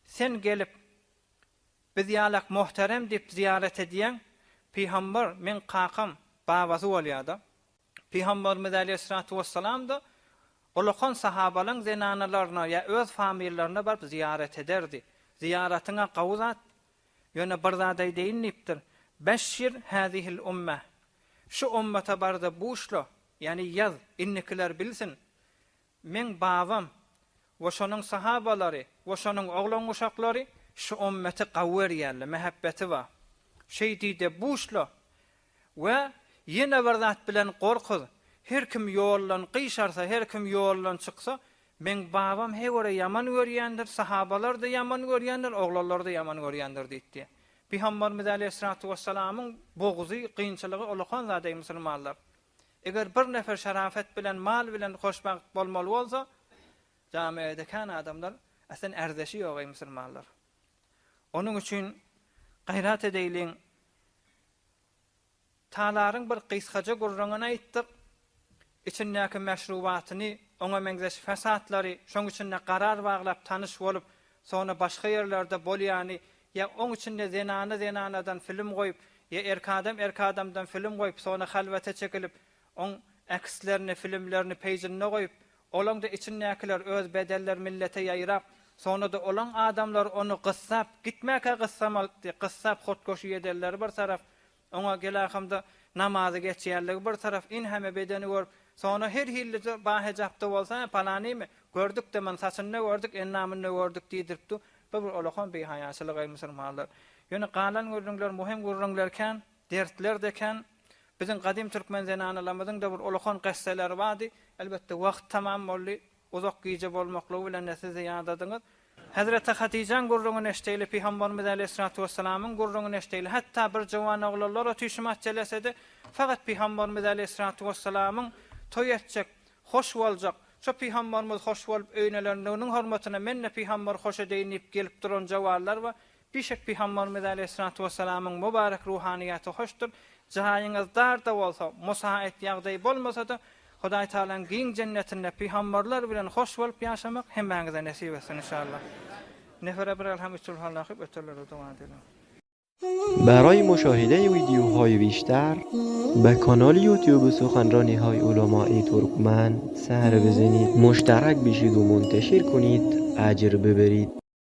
Sen gelip biz ýalak muhterem diýip zyýarat edýäň, pygamber meň kakam, babasy bolýada. Pygamberimiz aleýhissalatu wessalam-da ulakan sahabalaň zenanalaryna ýa öz famillerine baryp zyýarat ederdi. Zyýaratyň-a gawy zat, Ýöne bir zat aýdaýyn diýipdir, Beşşir häzihil ummeh. Şu ummata bar-da buşla, ýagny ýaz, indikiler bilsin. Meň babam we şonuň sahabalary we şonuň oglan-uşaklary şu ummeti gawy görýärler, mähebbeti bar. Şeý diý-de buşla we ýene bir zat bilen gorkuz, her kim ýoldan gyşarsa, her kim ýoldan çyksa, Meň babam heýwere ýaman görýändir, sahabalar-da ýaman görýändir, oglanlar-da ýaman görýändir diýipdi. Pygamberimiz aleýhissalatu wessalamyň bogzy, kynçylygy ulakan zat eý musulmanlar. Eger bir nefer şerafet bilen, mal bilen hoşbagt bolmaly bolsa, jamiede kän adamlar aslen ärdeşi ýok eý musulmanlar. Onuň üçin gaýrat edeýliň. Talaryň bir gysgaja gürrüňini aýtdyk. Içindäki meşrubatyny, oňa meňzeş fesatlary, şoň içinde garar baglap tanyş bolup, soňra başga ýerlerde bolýany, ýa oň içinde zenany zenanadan film goýup, ýa erkadam erkadamdan film goýup, soňra halwata çekilip, oň äkslerini, filmlerini peýjinde goýup, olaň-da içindäkiler öz bedeller millete ýaýrap, soňra-da olaň adamlary ony gyssap, gitmäkä gyssamalykdy, gyssap hotgoşy ýedenleri bir tarap, Oňa gelakamda namazy geçýänligi bir tarap, inheme bedeni görüp, soňra her hillije bahejapda bolsa, hä, palanymy, gördük-de, muny saçynda gördük, endamynda gördük diýdirip dur. Bu bir olakan bihaýaçylyk, eý, musulmanlar! Ýöne galan gürrüňler muhim gürrüňler kän, dertler-de kän. Biziň gadym türkmen zenanalarymyzyň-da bir olakan gyssalary bardy. Elbetde, wagt tamam boldy. Uzak gije bolmaklygy bilen-de siz-de ýadadyňyz. Hezreti Hatyjaň gürrüňini eşdeýli, Pygamberimiz aleýhissalatu wessalamyň gürrüňini eşdeýli. Hatda bir juwan oglanlar otyşymat jelesede, fakat Pygamberimiz aleýhissalatu wessalamyň toý etjek, hoş boljak, şo Pygamberimiz hoş bolup öýnelenliginiň hormatyna men-de Pygamberi hoş edeýin diýip gelip duran juwanlar bar. Bişek Pygamberimiz aleýhissalatu wessalamyň mübarek ruhanyýaty hoşdur. Jaýyňyz dar-da bolsa, musaýyt ýagdaý bolmasa-da, Hudaý Tagalaň giň jennetinde pygamberler bilen hoş bolup ýaşamak hemmäňize nesip etsin inşallah. Nefere bir elham üç ülhal okyp öterlere doga edeliň. برای مشاهده ویدیوهای بیشتر به کانال یوتیوب سخنرانی های علمای ترکمن سر بزنید مشترک بشید و منتشر کنید اجر ببرید.